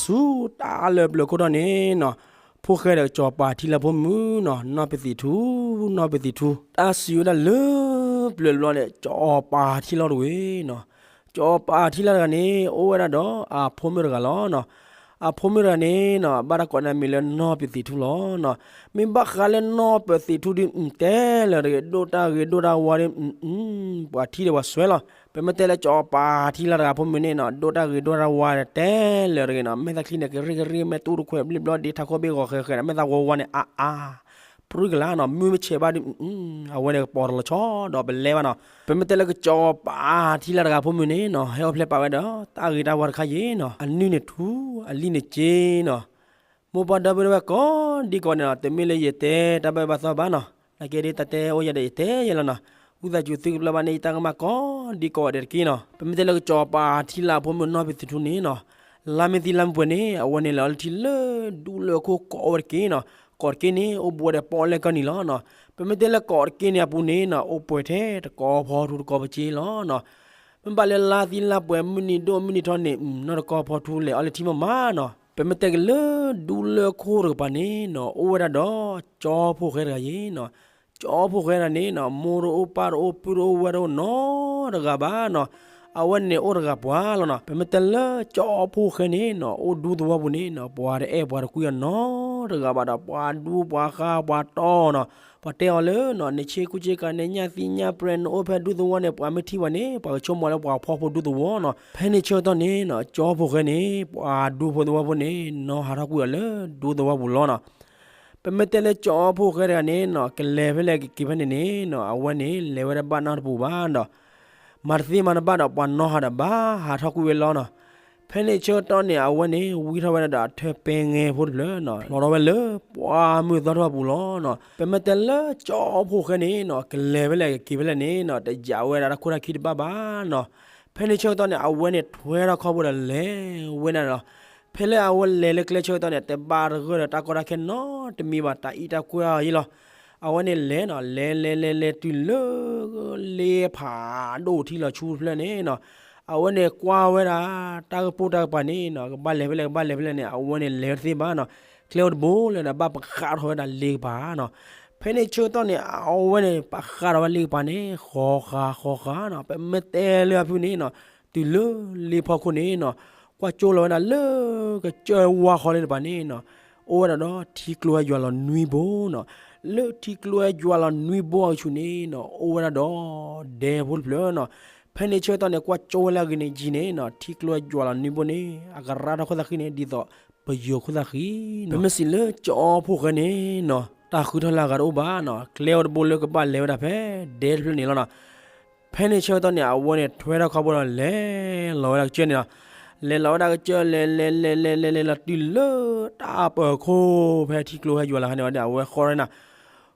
ဆူတၢ်လၢပျၢၤခိၣ်ထီၣ်န့ၣ်နီၤ, ဖိၣ်ဃဲဒီးကၠီၤပၤထံလၢဖိမုၣ်နီၤ, နီၢ်ပသံးထူ, နီၢ်ပသံးထူ, တၢ်စံးဝဲဒၣ်လၢပျၢၤဘျီန့ၣ် ကၠီၤပၤထံလၢတဝ့ၢ်နီၤ. ကၠီၤပၤထံလၢတဂၤန့ၣ် အိၣ်ဝဲဒၣ်ဒီးအဖိမုၣ်တဂၤလီၤနီၤ. အဖိမုၣ်တဂၤန့ၣ်နီၤ ဘၣ်တၢ်ကိးန့ၣ်မံၤလၢနီၢ်ပသံးထူလီၤနီၤ. မ့ၢ်ဘၣ်ဃးလၢနီၢ်ပသံးထူဒုး တဲလၢာ်တဂ့ၤ, ဒိၣ်တၢ်ဂ့ၤဒိၣ်တၢ်ဝါဒီး ပှၤထံၣ်ဒီးပှၤစွဲလီၤ. ပမ့ၢ်တဲလၢကၠီၤပၤထံလၢတဂၤဖိမုၣ်န့ၣ်နီၤ, ဒိၣ်တၢ်ဂ့ၤဒိၣ်တၢ်ဝါဒီးတဲလၢာ်တဂ့ၤနီၤ, မဲာ်သးချံန့ၣ် ကရံၣ်ကရံၣ် မဲာ်တူၢ်တခွဲးဘျ့ဘျီ ဒ့ထးခိၣ်ဘ့ၣ်ဂီၤဃဲဃဲဒီး မဲာ်သးဝါဝါန့ၣ် အါအါ ပြံကလါနီၤ, မုၢ်မ့ၢ်ဆဲးဘၣ်ဒီး အဝဲန့ၣ်ကပီၤတလီၤဆီဒီးပလဲဘၣ်နီၤ. ပမ့ၢ်တဲလၢကၠီၤပၤထံလၢတဂၤဖိမုၣ်န့ၣ်နီၤ, ဟဲအိၣ်ဖျဲၣ်ပာ်ဝဲဒီး တၢ်ဂ့ၤတၢ်ဝါတခါယ့ၤနီၤ, အနုၢ်န့ၣ်ထူ, အလံၣ်န့ၣ်စ့နီၤ. မိၢ်ပၢ်ဒီပုၢ်ဝဲၢ်ကိးဒံကိးန့ၣ်နီၤ, တမ့ၢ်လၢယတဲတၢ်ဘၣ်ဘၣ်သီဘၣ်နီၤ, နာ်က့ဒ်တၢ်တဲအိၣ်ယၤဒီးယတဲယဲလီၤနီၤ, ဝံသးစူၤသုကပျၢ်ဘၣ်န့ၣ် ယတၢ်ကမၣ်ကိးဒံကိးဂၤဒဲးတက့ၢ်နီၤ. ပမ့ၢ်တဲလၢကၠီၤပၤထံလၢဖိမုၣ်နီၢ်ပသံးထူန့ၣ်နီၤ, လါမ့ၢ်သံလါမ့ၢ်ပှဲၤန့ၣ် အဝဲန့ၣ်လဲၤအီၤလၢထံလၢဒူလၢခိၣ်ကိးဝဲတက့ၢ်နီၤ. ကိးတက့ၢ်န့ၣ် အိၣ်ဘူးဝဲဒီးပီၣ်လဲၣ်ကီၢ်နံၤလီၤနီၤ. ပမ့ၢ်တဲလၢကိးတက့ၢ်န့ၣ်အပူၤန့ၣ်နီၤ, အိၣ်ပှဲၤထဲတကီဖီထူတကီပစ့လီၤနီၤ. မ့ၢ်ဘၣ်လၢလါသံလါပှဲၤ မုၢ်နံၤဒိၣ်မုၢ်နံၤထီန့ၣ် နီၢ်တကီဖီထူလဲၤအီၤလၢထံမးမးနီၤ. ပမ့ၢ်တဲက့ၤလၢဒူလၢခိၣ်တကပၤန့ၣ်နီၤ, အိၣ်ဝဲဒၣ်ဒီး ကၠီဖိၣ်ဃဲတဂၤယ့ၤနီၤ. ကၠီဖိၣ်ဃဲတဂၤန့ၣ်နီၤ, မိၢ်တအိၣ်ပၢ်တအိၣ်ပုၢ်တအိၣ်ဝဲၢ်တအိၣ်နီတဂၤဘၣ်နီၤ. အဝဲန့ၣ်အိၣ်တဂၤပှၤလီၤနီၤ. ပမ့ၢ်တဲလၢကၠီဖိၣ်ဃဲန့ၣ်နီၤ, အိၣ်ဒူသဝီပူၤန့ၣ်နီၤ, ပှၤတအဲၣ်ပှၤတကွံအီၤနီတဂၤဘၣ်ဒီး ပှၤဒူပှၤဃါပှၤတီနီၤ. ပှၤတဲအီၤလၢနီၤ, နဆ့ကူဆ့ကၤ နညၣ်သံညၣ်ပြဲ နအိၣ်ဖဲဒူသဝီန့ၣ် ပှၤမ့ၢ်ထံၣ်ပှၤန့ၣ် ပှၤကဆိကမိၣ်လၢပှၤဖှီၣ်ဖိဒူသဝီနီၤ. ဖဲန့ၣ်ဆၢကတီၢ်န့ၣ်နီၤ, ကၠီဖိၣ်ဃဲန့ၣ် ပှၤဒူဖိသဝီဖိန့ၣ် နီၢ်ဟးထီၣ်ကွံာ်အီၤလၢဒူသဝီပူၤလီၤနီၤ. ပမ့ၢ်တဲလၢကၠီဖိၣ်ဃဲတဂၤန့ၣ်နီၤ, ကလဲၤဖဲလဲၣ်ကက့ၤဖဲန့ၣ်န့ၣ်နီၤ, အဝဲန့ၣ် လဲၤဝဲဒၣ်ဘၣ်နီတပူၤဘၣ်ဒီး မၤတသ့မၤတဘၣ်ဒီး ပှၤနီၢ်ဟးဒီးဘၣ်ဟးထီၣ်ကွံာ်ဝဲလီၤနီၤ. ဖဲန့ၣ်ဆၢကတီၢ်န့ၣ် အဝဲန့ၣ် ဝံထီၣ်ဝဲဒၣ်ဒီးအထၢၣ်ပဲငဲဖိတဖျၢၣ်နီၤ, လီၤထီၣ်ဝဲလၢပှၢ်မုၢ်သီထီၣ်ပူၤလီၤနီၤ. ပမ့ၢ်တဲလၢကၠီဖိၣ်ဃဲန့ၣ်နီၤ, ကလဲၤဖဲလဲၣ်ကက့ၤဖဲလဲၣ်န့ၣ်နီၤ, တယာ်ဝဲဒၣ်တၢ်ခိၣ်တၢ်ခံတဘၣ်ဘၣ်နီၤ. ဖဲန့ၣ်ဆၢကတီၢ်န့ၣ် အဝဲန့ၣ်ထွဲထီၣ်ခီၣ်ဘိဒီးလဲၤဝဲဒၣ်လီၤ. ဖဲလၢအဝဲလဲၤလၢကျဲဆၢကတီၢ်န့ၣ် တဘၣ်တဂၢၢ်ဒီးတၢ်ကီတၢ်ခဲနီတမံၤဘၣ်, တၢ်အံၣ်တၢ်ကွၢ်အီၤယ့လီၤ. အဝဲန့ၣ်လဲၤနီၤ, လဲၤလဲၤလဲၤလဲၤတုၤလၢ လ့ဖးဒိၣ်ထံလီၤဆူတဖျၢၣ်န့ၣ်နီၤ, အဝဲန့ၣ်ကွၢ်ဝဲဒၣ် တၢ်ကပိၢ်တၢ်ကပၤန့ၣ်နီၤ, ကဘၣ်လဲၤဖဲလဲၣ် ကဘၣ်လဲၤဖဲလဲၣ်န့ၣ် အဝဲန့ၣ်လဲၤဝဲတသ့ဘၣ်နီၤ. ကျဲအိၣ်တဘိလၢဒီးဘၣ်ပဃးထီၣ်ဝဲဒၣ်လ့ကပၤနီၤ. ဖဲန့ၣ်ဆၢကတီၢ်န့ၣ် အဝဲန့ၣ် ပဃးထီၣ်ဝဲလ့ကပၤန့ၣ် ဃီဃးဃီဃးနီၤ. ပမ့ၢ်တဲလၢအဖုန့ၣ်နီၤ, တုၤလၢလ့ဖီခိၣ်န့ၣ်နီၤ, ကွၢ်ကၠိလီၤဝဲဒၣ်လၢကစၢၢ်ဝါဃီလၢတပၤန့ၣ်နီၤ, အိၣ်ဝဲဒၣ်ဒီးထံကျိဟဲယွၤလီၤနွံဘိနီၤ. လၢထံကျိဟဲယွၤလီၤနွံဘိအကဆူးန့ၣ်နီၤ, အိၣ်ဝဲဒၣ်ဒီးဒဲဖိတဖျၢၣ်နီၤ. ဖဲန့ၣ်ဆၢကတီၢ်န့ၣ် ကွၢ်ကၠိဝဲလၢအဂ့ၤန့ၣ်ယံၤန့ၣ်နီၤ, ထံကျိဟဲယွၤလီၤနွံဘိန့ၣ် အကရၢထီၣ်ခိၣ်သၣ်ဃံန့ၣ် ဒ်သိးပယီၤခိၣ်သၣ်ဃံနီၤ. ပမ့ၢ်စံးလၢကၠီဖိၣ်ဃဲန့ၣ်နီၤ, တၢ်ဃုထီၣ်လၢအဂၤတအိၣ်ဘၣ်နီၤ, ကျဲအိၣ်တဘိလၢကဘၣ်လဲၤဝဲဒၣ်ဖဲဒဲတဖျၢၣ်န့ၣ်လီၤနီၤ. ဖဲန့ၣ်ဆၢကတီၢ်န့ၣ် အဝဲန့ၣ်ထွဲထီၣ်ခီၣ်ဘိဒီးလဲၤလီၤဝဲဒၣ်ကစၢၢ်န့ၣ်လီၤ. လဲၤလီၤဝဲဒၣ်ကစၢၢ် လဲၤလဲၤလဲၤလဲၤလဲၤလဲၤလီၤတုၤလၢတၢ်ပၢၤခိၣ် ဖဲထံကျိဟဲယွၤလီၤခါန့ၣ်ဝဲဒၣ် အဝဲဃီထီၣ်န့ၣ်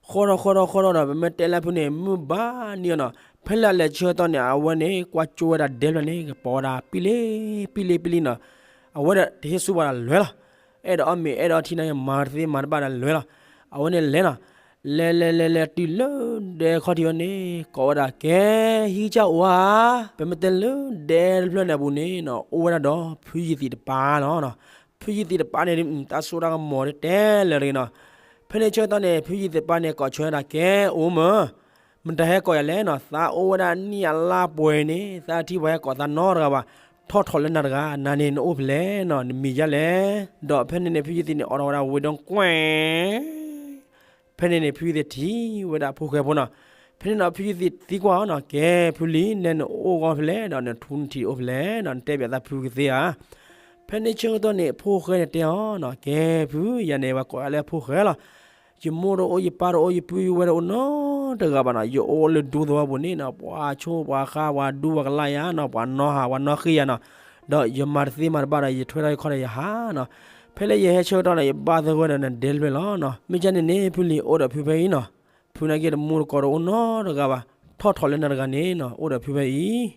ဃီထီၣ်ဃီထီၣ်ဃီထီၣ်ဒီး ပမ့ၢ်တဲလၢဖုန့ၣ် မုၢ်ဘၣ်နံၤအီၤနီၤ. ဖဲလၢအလဲၤဆၢကတီၢ်န့ၣ် အဝဲန့ၣ် ကွၢ်ကၠိဝဲဒၣ်ဒဲဖျၢၣ်န့ၣ် ကပီၤဝဲဒၣ်ပံလ့ပံလ့ပံလ့နီၤ. အဝဲဒၣ်တဟ့ၣ်ဆူၣ်ပှၤဒီးလဲၤလီၤ. အဲၣ်ဒိးအီၣ်မ့ၤအဲၣ်ဒိးအီထံနာ်က့ မၤတသ့မၤတဘၣ်ဒီးလဲၤလီၤ. အဝဲန့ၣ်လဲၤနီၤ. လဲၤလဲၤလဲၤလဲၤတုၤလၢဒဲခီၣ်ထံးဝဲန့ၣ် ကိးဝဲဒၣ် ကဲ ဟံၣ်ကစၢ်အိၣ်ဧါ. ပမ့ၢ်တဲလၢဒဲတဖျၢၣ်န့ၣ်အပူၤန့ၣ်နီၤ အိၣ်ဝဲဒၣ်ဒီးဖုယ့ၢ်သံးတပၤလီၤနီၤ. ဖုယ့ၢ်သံးတပၤန့ၣ် တၢ်စိတၢ်ကမီၤတဲလဲၣ်တဂ့ၤနီၤ. ဖဲန့ၣ်ဆၢကတီၢ်န့ၣ် ဖုယ့ၢ်သံးတပၤန့ၣ် ကိးဆၢဝဲဒၣ် ကဲ အိၣ်မၢ် မတၤဟဲကိးယၤလဲၣ်နီၤ, သးအိၣ်ဝဲဒၣ်နံၣ်အလါပှဲၤန့ၣ် သးထံၣ်ပှၤဟဲကိးသးနီတဂၤဘၣ်, ထီၣ်ထီၣ်လၢနၤတဂၤ, နၤန့ၣ်နအိၣ်ဖဲလဲၣ်နီၤ, နမံၤယါလဲၣ်. ဒီးဖဲန့ၣ်န့ၣ် ဖုယ့ၢ်သံးန့ၣ် အိးထီၣ်ဝဲဒၣ်ဝ့ၢ်ဒီကွဲၢ် ဖဲန့ၣ်န့ၣ် ဖုယ့ၢ်သံးထံၣ်ဝဲဒၣ်ဖိၣ်ဃဲဖိနီၤ. ဖဲန့ၣ်နီၤ ဖုယ့ၢ်သံးသံကွၢ်အီၤနီၤ, ကဲ ဖုလံၤ နဲနအိၣ်ဂီၢ်ဖဲလဲၣ်ဒီး နထူနထံးအိၣ်ဖဲလဲၣ်နီၤ, နတဲပၠးသးဖုကသ့ဧါ. ဖဲန့ၣ်ဆၢကတီၢ်န့ၣ် ဖိၣ်ဃဲန့ၣ်တဲအီၤနီၤ, ကဲ ဖု ယၤန့ၣ် ပှၤကိးယၤလၢဖိၣ်ဃဲလီၤ. ယမိၢ်တအိၣ် ယပၢ်တအိၣ် ယပုၢ်ယဝဲၢ်တအိၣ်နီတဂၤဘၣ်နီၤ, ယအိၣ်လၢဒူသဝီပူၤန့ၣ်နီၤ, ပှၤဆိပှၤဃါ ပှၤဒူပှၤကလၢ်ယၤနီၤ, ပှၤနီၢ်ဟး ပှၤနီၢ်ဃ့ယၤနီၤ, ဒီးယမၤတသ့မၤတဘၣ်ဒီးယထွဲထီၣ်ယခီၣ်ဒီးယဟးနီၤ. ဖဲလၢယဟဲဆၢကတီၢ်န့ၣ် ယဘၣ်သဂၢၢ်ဒီးနဒဲတဖျၢၣ်လီၤနီၤ. မ့ၢ်ကန့ၣ်န့ၣ် ဖုလံၤအိၣ်ဒီးဖုဖဲအံၤနီၤ, ဖုနာ်က့တမူတကိးတအိၣ်နီတဂၤဘၣ်, ထီၣ်ထီၣ်လၢနၤတဂၤန့ၣ်နီၤ အိၣ်ဒီးဖုဖဲအံၤ,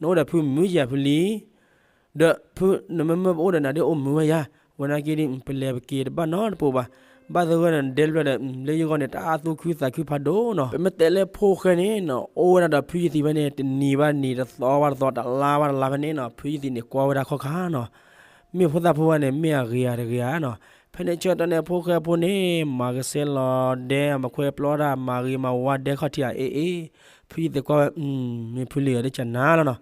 နအိၣ်ဒီးဖုမုာ်ယၤဖုလံၤ ဒီးဖု နမ့မ့ၢ်ပအိၣ်ဒီးနၤဒ်အိၣ်မုာ်ဝဲယၤ, ဝဲနာ်က့ဒ် ပလဲၤပက့ၤတဘၣ်နီတပူၤဘၣ်, ဘၣ်သဂၢၢ်ဒီးနဒဲတဖျၢၣ်ဒီး လၢယဂီၢ်န့ၣ် တၢ်သူၣ်ခုသးခုဖးဒိၣ်နီၤ. ပမ့ၢ်တဲလၢဖိၣ်ဃဲန့ၣ်နီၤ အိၣ်ဝဲဒၣ်ဒီးဖုယသံးဖဲန့ၣ် တနံၤဘၣ်တနံၤ တသီဘၣ်တသီ တလါဘၣ်တလါဖဲန့ၣ်နီၤ ဖုယသံးန့ၣ်ကွၢ်ဝဲဒၣ်ခီၣ်ခါနီၤ. မ့ၢ်ဖိသၣ်ဖိဝဲန့ၣ် မ့ၢ်အဂ့ၤဧါတဂ့ၤဧါနီၤ. ဖဲန့ၣ်ဆၢကတီၢ်န့ၣ် ဖိၣ်ဃဲဖိန့ၣ် မၤကဆှဲလီၤဒဲ မၤခွဲပျီတၢ် မၤဂ့ၤမၤဝါဒဲခီၣ်ထံးဧါ အ့ၣ်အ့ၣ်, ဖုယသံးကွၢ်ဝဲ မ့ၢ်ဖုလံၤဧၢ တကနၤလီၤနီၤ.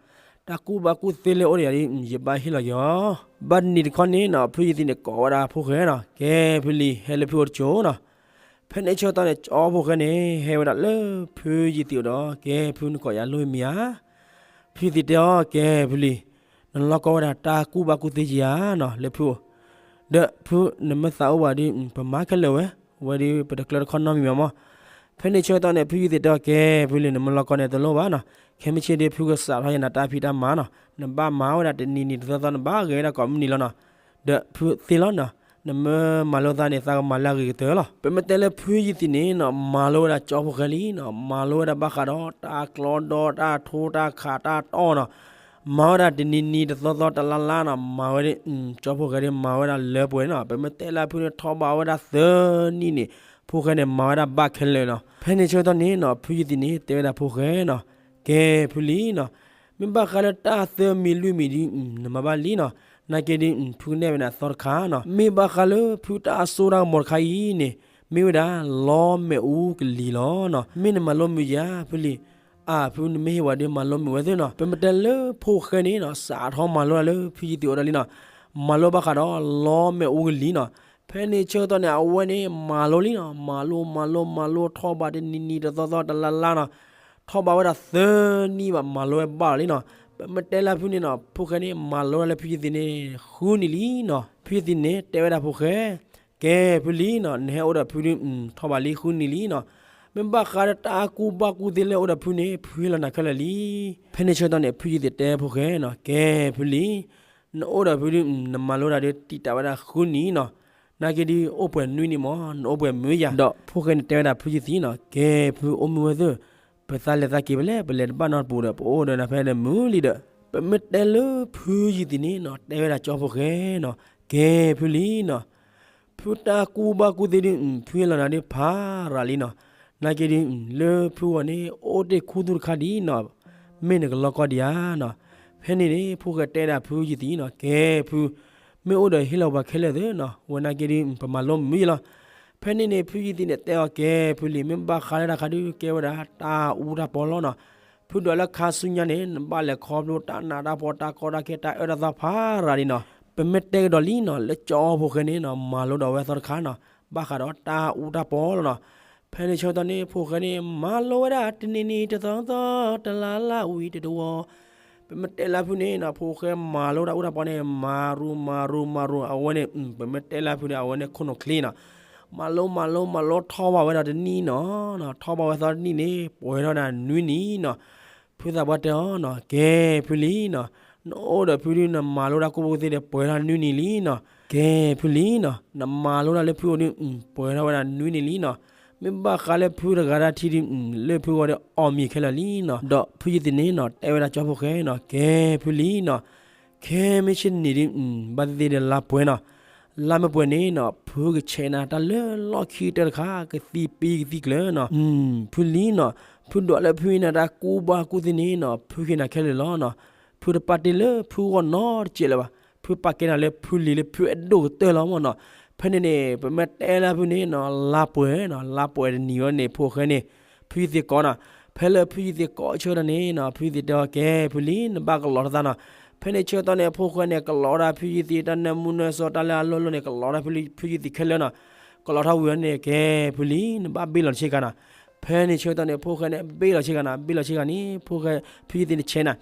တၢ်ကူၣ်ဘၣ်ကူၣ်သ့လၢအိၣ်ဒီးယၤဒီး ယဘၣ်ဟ့ၣ်လီၤက့ၤအီၤ. ဘၣ်တနံၤတခီန့ၣ်နီၤ ဖုယသံးန့ၣ်ကိးဝဲဒၣ်ဖိၣ်ဃဲနီၤ, ကဲဖုလံၤ ဟဲလၢဖုအိၣ်တကၠိနီၤ. ဖဲန့ၣ်ဆၢကတီၢ်န့ၣ် ကၠီဖိၣ်ဃဲန့ၣ် ဟဲဝဲဒၣ်လၢဖုယသံးအိၣ်ဒီး ကဲဖုနကိးယၤလိၣ်မံၤဧါ. ဖုယသံးတဲအီၤ ကဲဖုလံၤ, နလီၢ်ကီဝဲဒၣ်တၢ်ကူၣ်ဘၣ်ကူၣ်သ့ဧါနီၤ လၢဖုအိၣ်, ဒီးဖုနမ့ၢ်သးအိၣ်ဘၣ်ဒီး ပမၤခဲလၢာ်ဝဲ, ဝဲဒီးပတကျၢတခီနီတမံၤမးမး. ဖဲန့ၣ်ဆၢကတီၢ်န့ၣ် ဖုယသံးတဲအီၤ ကဲဖုလံၤ နမ့ၢ်လီၢ်ကီန့ၣ် တလိၣ်ဘၣ်နီၤ. ခဲမုၢ်ဆ့ၣ်ဒီး ဖုကစးထီၣ်ယနၤတၢ်ဖံးတၢ်မၤနီၤ, နဘၣ်မၤဝဲဒၣ်တနံၤနံၤတသီသီ နဘၣ်ဂဲၤဝဲဒၣ်ကိးမုၢ်နံၤလီၤနီၤ. ဒီးဖုသ့လီၤနီၤ, နမ့ၢ်မၤလိသးန့ၣ် သးကမၤလၢအဂ့ၤကတၢၢ်လီၤ. ပမ့ၢ်တဲလၢဖုယသံးန့ၣ်နီၤ မၤလိဝဲဒၣ်ကၠီဖိၣ်ဃဲလံနီၤ, မၤလိဝဲဒၣ်ဘၣ်ဃးဒီးတၢ်ကျီဒီတၢ်ထိတၢ်ခးတၢ်တီၢ်နီၤ, မၤဝဲဒၣ်တနံၤနံၤတသီသီတလါလါနီၤ, မၤဝဲဒၣ် ကၠီဖိၣ်ဃဲဒီး မၤဝဲဒၣ်လၢပှဲၤနီၤ. ပမ့ၢ်တဲလၢဖုန့ၣ် ထီၣ်ဘးဝဲဒၣ်သၢနံၣ်န့ၣ် ဖိၣ်ဃဲန့ၣ် မၤဝဲဒၣ်ဘၣ်ခဲလၢာ်နီၤ. ဖဲန့ၣ်ဆၢကတီၢ်န့ၣ်နီၤ ဖုယသံးန့ၣ် တဲဝဲဒၣ်ဖိၣ်ဃဲနီၤ, ကဲဖုလံၤနီၤ, မ့ၢ်ဘၣ်ဃးလၢတၢ်သၢမံၤလွံၢ်မံၤဒီး နမၤဘၣ်လံနီၤ. နာ်က့ဒီး ဖုကနဲၣ်ဝဲနၤသီတခါနီၤ, မ့ၢ်ဘၣ်ဃးလၢဖုတၢ်အစိတၢ်ကမီၤတခါအံၤန့ၣ် မ့ၢ်ဝဲဒၣ်လီမ့ၣ်အူကလံၤလီၤနီၤ. မ့ၢ်နမၤလိမုာ်ယၤဖုလံၤ, အၢ ဖုနမ့ၢ်ဟ့ၣ်ဝဲဒီး မၤလိမုာ်ဝဲသ့နီၤ. ပမ့ၢ်တဲလၢဖိၣ်ဃဲန့ၣ်နီၤ စးထီၣ်မၤလိတၢ်လၢဖုယသံးအိၣ်ဒီးလံနီၤ, မၤလိဘၣ်ဃးဒီးလီမ့ၣ်အူကလံၤနီၤ. ဖဲန့ၣ်ဆၢကတီၢ်န့ၣ် အဝဲန့ၣ်မၤလိလံနီၤ, မၤလိ မၤလိ မၤလိ ထီၣ်ဘးတနံၤနံၤတသီသီတလါလါနီၤ, ထီၣ်ဘးဝဲဒၣ်သၢနံၣ်ဘၣ် မၤလိဝဲဘၣ်လီၤလံနီၤ. ပမ့ၢ်တဲလၢဖုန့ၣ်နီၤ ဖိၣ်ဃဲန့ၣ် မၤလိတၢ်လၢဖုယသံးန့ၣ် ဃုနံၣ်လံနီၤ. ဖုယသံးန့ၣ် တဲဝဲဒၣ်ဖိၣ်ဃဲ, ကဲဖုလံၤနီၤ, နဟဲအိၣ်ဒီးဖုဒီး ထီၣ်ဘးလံဃုနံၣ်လံနီၤ. မ့ၢ်ဘၣ်ဃးဒီးတၢ်ကူၣ်ဘၣ်ကူၣ်သ့လၢအိၣ်ဒီးဖုန့ၣ် ဖုဟ့ၣ်လီၤနၤခဲလၢာ်လံ. ဖဲန့ၣ်ဆၢကတီၢ်န့ၣ် ဖုယသံးတဲဖိၣ်ဃဲနီၤ, ကဲဖုလံၤ, နအိၣ်ဒီးဖုဒီး နမၤလိတၢ်ဒီး တံာ်တာ်ဝဲဒၣ်ဃုနံၣ်နီၤ. နာ်က့ဒီး အိၣ်ပှဲၤနွံနံၣ်မး နအိၣ်ပှဲၤမုာ်ယၤ. ဒီးဖိၣ်ဃဲန့ၣ် တဲဝဲဒၣ်ဖုယသံးနီၤ, ကဲဖုအိၣ်မုာ်ဝဲသ့, ပသးလဲၤသးက့ၤဖဲလဲၣ် ပလဲၤတဘၣ်နီတပူၤဒီး ပအိၣ်ဒီးနၤဖဲဒီးမုာ်လံဒီး. ပမ့ၢ်တဲလၢဖုယသံးန့ၣ်နီၤ တဲဝဲဒၣ်ကၠီဖိၣ်ဃဲနီၤ, ကဲဖုလံၤနီၤ, ဖုတၢ်ကူၣ်ဘၣ်ကူၣ်သ့ဒီး ဖုဟ့ၣ်လီၤနၤဒီးဖးရၤလံနီၤ. နာ်က့ဒီး လၢဖုဂီၢ်န့ၣ် အိၣ်တ့ၢ်ခူသူၣ်တခါဒံးနီၤ, မ့ၢ်နကလီၢ်ကီဒံးဧါနီၤ. ဖဲန့ၣ်န့ၣ် ဖိၣ်ဃဲတဲဒၣ်ဖုယသံးနီၤ, ကဲဖု, မ့ၢ်အိၣ်ဒီးဟ့ၣ်လီၤပှၤခဲလၢာ်သ့နီၤ, ဝဲနာ်က့ဒီး ပမၤလိမုာ်ယလီၤ. ဖဲန့ၣ်န့ၣ် ဖုယသံးန့ၣ် တဲအီၤ ကဲဖုလံၤ, မ့ၢ်ဘၣ်ဃးလၢတၢ်ခါဒုး ကဲဝဲဒၣ်တၢ်အူတၢ်ပီလီၤနီၤ. ဖုဒွးလၢခါဆူညါန့ၣ် နဘၣ်လဲၤခီဖျိတၢ်နးတၢ်ဖှီၣ် တၢ်ကီတၢ်ခဲ တၢ်အၢတၢ်သီဖးရၤဒံးနီၤ. ပမ့ၢ်တဲကဒီးလံနီၤ လၢကၠီဖိၣ်ဃဲန့ၣ်နီၤ မၤလိဒီးဝဲသီတခါနီၤ, ဘၣ်ဃးဒီးတၢ်အူတၢ်ပီလီၤနီၤ. ဖဲန့ၣ်ဆၢကတီၢ်န့ၣ် ဖိၣ်ဃဲန့ၣ် မၤလိဝဲဒၣ်တနံၤနံၤတသီသီ တလါလါဝံၤတတဝီၤ. ပမ့ၢ်တဲလၢဖုန့ၣ်နီၤ ဖိၣ်ဃဲမၤလိတၢ်အူတၢ်ပီန့ၣ် မၤရူၤမၤရူၤမၤရူၤ အဝဲန့ၣ် ပမ့ၢ်တဲလၢဖုန့ၣ် အဝဲန့ၣ်ခိၣ်နူာ်ချ့နီၤ. မၤလိမၤလိမၤလိထီၣ်ဘးဝဲဒီးတနံၣ်နီၤ, ထီၣ်ဘးဝဲသီတနံၣ်န့ၣ် ပှဲၤထီၣ်ဝဲဒၣ်နွံနံၣ်နီၤ. ဖုသးပှၢ်တဲအီၤနီၤ, ကဲဖုလံၤနီၤ, နအိၣ်ဒီးဖုဒုး နမၤလိတၢ်ကူၣ်ဘၣ်ကူၣ်သ့ဒီး ပှဲၤထီၣ်နွံနံၣ်လံနီၤ. ကဲဖုလံၤနီၤ, နမၤလိတၢ်လၢဖုအိၣ်ဒုး ပှဲၤထီၣ်ဝဲဒၣ်နွံနံၣ်လံနီၤ. မ့ၢ်ဘၣ်ဃးလၢဖုတဂၤတၢ်ထံၣ်ဒုး လၢဖုဂီၢ်ဒီးအီၣ်မံၤခဲလၢာ်လံနီၤ. ဒီးဖုယသံးန့ၣ်နီၤ တဲဝဲဒၣ်ကၠီဖိၣ်ဃဲနီၤ, ကဲဖုလံၤနီၤ, ခဲမုၢ်ဆ့ၣ်တနံၤဒုး ဘၣ်သ့ၣ်သ့ၣ်ဒီးလါပှဲၤနီၤ. လါမ့ၢ်ပှဲၤန့ၣ်နီၤ ဖုကဆဲးနၤတၢ်လၢလီၢ်ခံကတၢၢ်တခါ ကသံၣ်ပံကသံၣ်ကျၢၤနီၤ. ဖုလံၤနီၤ, ဖုဒွးလၢဖုအံၤနၤတၢ်ကူၣ်ဘၣ်ကူၣ်သ့န့ၣ်နီၤ ဖုဟ့ၣ်နၤခဲလၢာ်လီၤနီၤ. ဖုတပာ်တ့ၢ်လၢဖုဂီၢ်နီတစဲးလၢၤဘၣ်. ဖုပာ်ကဲနၤလၢဖုလံၤလၢဖုအဲၣ်ဒိၣ်ကတၢၢ်လီၤမ့ၢ်နီၤ. ဖဲန့ၣ်န့ၣ် ပမ့ၢ်တဲလၢဖုန့ၣ်နီၤ လါပှဲၤနီၤ, လါပှဲၤတနံၤဝဲန့ၣ် ဖိၣ်ဃဲန့ၣ် ဖုယသံးကိးနီၤ. ဖဲလၢဖုယသံးကိးဆၢကတီၢ်န့ၣ်နီၤ ဖုယသံးတဲအီၤ ကဲဖုလံၤ နဘၣ်ကလီၤထီၣ်သးနီၤ. ဖဲန့ၣ်ဆၢကတီၢ်န့ၣ် ဖိၣ်ဃဲန့ၣ် ကလီၤဝဲဒၣ်ဖုယသံး တၢ်နၢမူနၢဆှီ တၢ်လၢအလိၣ်လိၣ်န့ၣ် ကလီၤဝဲဒၣ်ဖုယသံးခဲလၢာ်နီၤ. ကလီၤထီၣ်ဝံၤဝဲန့ၣ် ကဲဖုလံၤ နဘၣ်ဘ့ၣ်လီၤဆ့ကၤနီၤ. ဖဲန့ၣ်ဆၢကတီၢ်န့ၣ် ဖိၣ်ဃဲန့ၣ် ဘ့ၣ်လီၤဆ့ကၤနီၤ. ဘ့ၣ်လီၤဆ့ကၤန့ၣ် ဖိၣ်ဃဲ ဖုယသံးန့ၣ်ဆဲးနၤ.